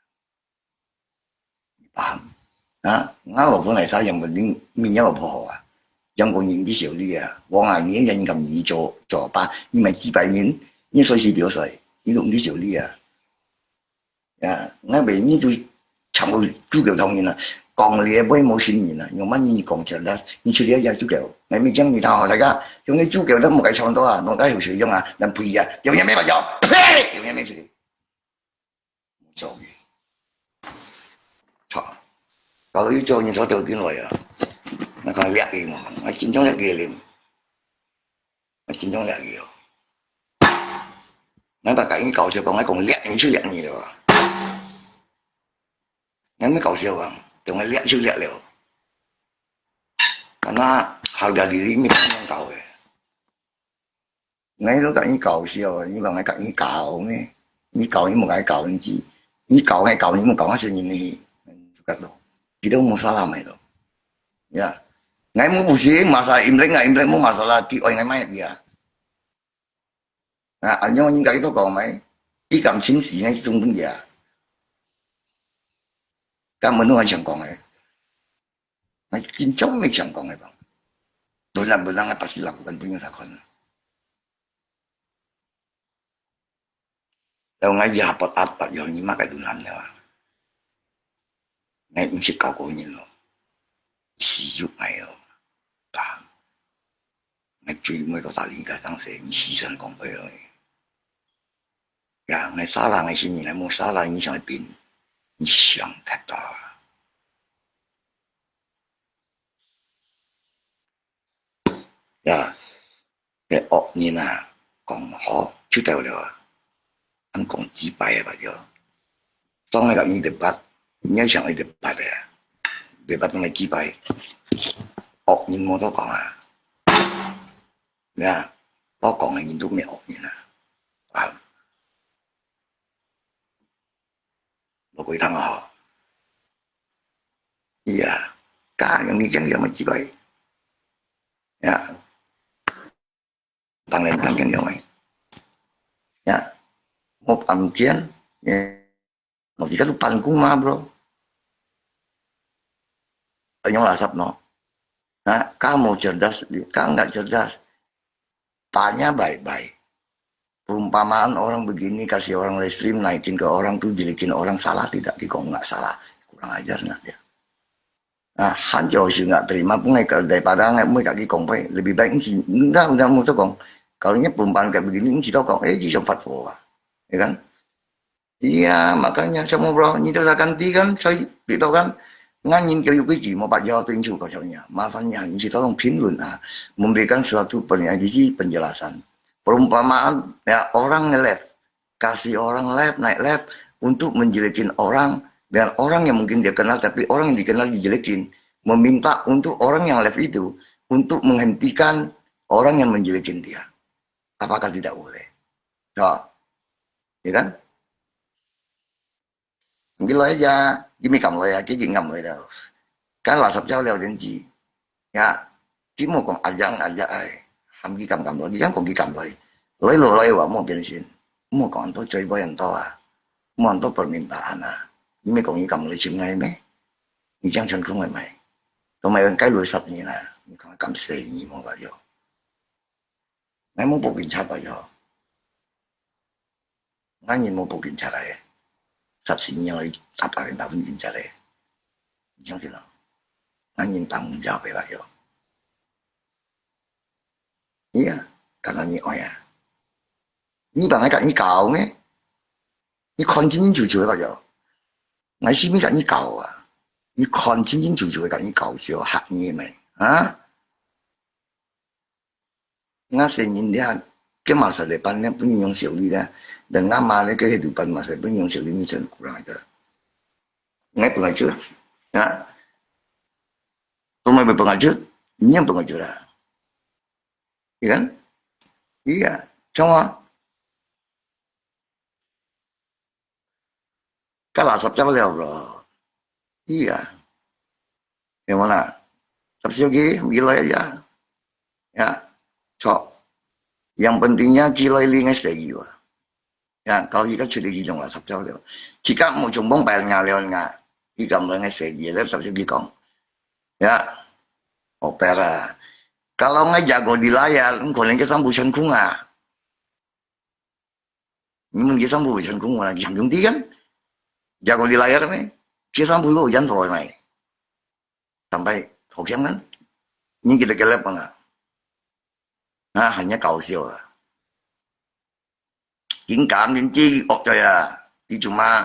Paham? Ha? Ngai lo pun ngai sa yang penting minyak lo poho ah. Yang kong yin di siau li ah. Wong ah ni yang kam ni cho cho pa. Ni mai 幾百年, ni soi si biu soi. Ni lo di siau li ah. Ya, ngai bè你都全部主教同人啊，講你个尾無信人啊，用麼你講出來，你出來也主教，𠊎咪驚你頭大家，用你主教都無該唱到啊，弄該有水用啊，人呸啊，有人咩白叫，呸，有人咩事，無做嘅，操，搞到一做你頭頭頂來啊，那看掠佢嘛，那真正掠佢咧。 真正掠佢哦。𠊎把甲你搞笑講，𠊎講掠你就掠你了啊。𠊎毋搞笑啊，講𠊎掠就掠了。敢若harga diri你毋能搞个。𠊎都甲你搞笑啊，你講𠊎甲你搞咩？你搞你無甲你搞你知，你搞𠊎搞你無搞𠊎是你呢？就甲咯。佢都無salah mai咯。Ya，𠊎無不行，masalah Imlek，𠊎Imlek無masalah，佢愛𠊎mai dia。啊，恁樣人家佢都講mai，佢敢清洗那種東西啊？敢問我想講个，𠊎真正無想講个吧。本來本來𠊎pasti lakukan，不用啥看。 Lalu ngai ya pot apat yo ni makai dunan yo. Ngai insik kau ko ni lo. Siyuk ngai lo. Paham? Ngai cui mo to tali ka tang se ni sisan kong ko yo. Ya, ngai salah ngai sini ngai mo salah ni siang pin. Ni siang tata. Ya, 該惡人啊，講好就對了啊，恁講幾擺啊，就。當然个，你debat，你也想你debat个啊，debat當然幾擺，惡人無得講啊，呀，我講个人都無惡人啊，啊，無鬼通啊吼。 Iya, ka yang ni yang yang macam baik. Ya. Tang len tang yang yang mai. Ya. Mo pampian, ya. Masih kan lupa ku ma, bro. Yang lasap no. Nah, kamu cerdas, ka nggak cerdas. Tanya baik-baik. Perumpamaan orang begini, kasih orang live stream, naikin ke orang tu, jelekin orang, salah tidak? Kikong nggak salah. Kurang ajar nggak dia? Nah, han jauh sih nggak terima, pun ngai kalau daripada ngai mui kaki kong pai, lebih baik ini sih, enggak, udah mau tokong. Kalau ini perumpamaan kayak begini, ini sih tokong, eh, dia sempat bawa, ya kan? Iya, makanya semua bro, nyi dosa ganti kan, saya gitu kan. Ngan nyin kêu quy矩, mau pak jawab tu incu kau jawabnya. Maafnya, nyi tolong评论啊, memberikan suatu pen-, isi penjelasan. Perumpamaan, ya, orang nge-live, kasih orang live, naik live untuk menjelekin orang, dengan orang yang mungkin dia kenal, tapi orang yang dikenal dijelekin, meminta untuk orang yang live itu untuk menghentikan orang yang menjelekin dia. Apakah tidak boleh? Ya. Ya kan? Ngi loi ya, ngi mi kam loi ya, ngi ngi kam loi ya. Kan lasap jauh liao lian ji. Ya, ngi mo kong aja aja ai, ham ngi kam kam loi, ngi yang kong ngi kam loi. Loi lo loi wa mo bian sin. Mo kong an to choi boy an to a. Mo an to permintaan a. Ngi mi kong ngi kam loi chim ngai me. Ngi yang chen kung mai mai. To mai kai loi sap ni na, ngi kong kam se ni mo wa yo. Ngai mo po kin cha ba yo. Ngan nyin mo po kin cha lai. Sap si nyo i tap a rin tap kin cha lai. Nyi chang sin lo. Ngan nyin tang ja pe ba yo. Iya, ka na nyi oi a. Nyi ba ngai ka nyi kao me. Nyi kon chin chin chu chu ba yo. Ngai si mi ka nyi kao a. Nyi kon chin chin chu chu ka nyi kao sio hak nyi me. Ha? Nga se nyin dia, ke masa depan ne pun yung siu li da. Dan nga ma le ke hidupan masa pun yung siu li ni chen kurang aja. Ngai pengacut. Ya. Tumai pengacut, nyi yang pengacut lah. Iya kan? Iya. Sama. Ka lasap jauh liao bro. Iya. Yang mana? Tapi sigi, gila aja. Ya. So, yang pentingnya gila ili ngai segi wa. Ya, kalau ika chili gilong lasap jauh liao. Jika mo chumbong bayar nga liao nga, ika mo ngai segi liao tapi sigi kong. Ya. Opera. Kalau ngai jago di layar, engkau lagi sambu chen kung ah. 你们去上步成功啦，想兄弟kan? Jago di layar kan? Kita sambu lo yan to mai. Sampai hokiam kan? Ni kita kelep mana? Nah, hanya kau sio lah. Kin kam kin ci ok coy ah. Di cuma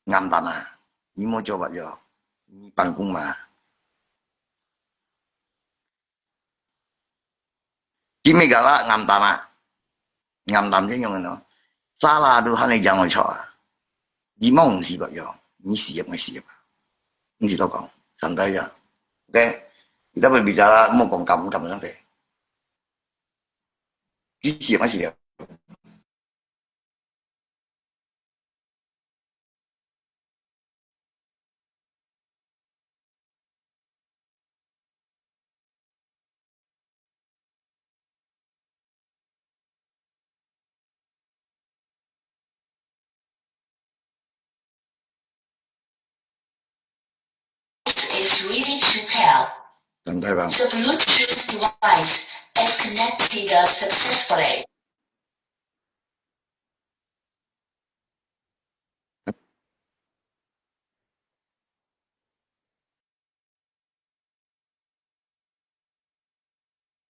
ngam tama. Ni mo coba jo. Ni pangkung ma. Kimi gala ngam tama. Ngam tam je yung ano. Salah tu hanya jangan coba. Di mau si ba yo. Ni siap ngai siap. Ni si tau kong. Santai ya. Oke. Kita berbicara mau kong kamu kamu santai. Di siap ngai siap. 等待吧。 The Bluetooth device is connected successfully.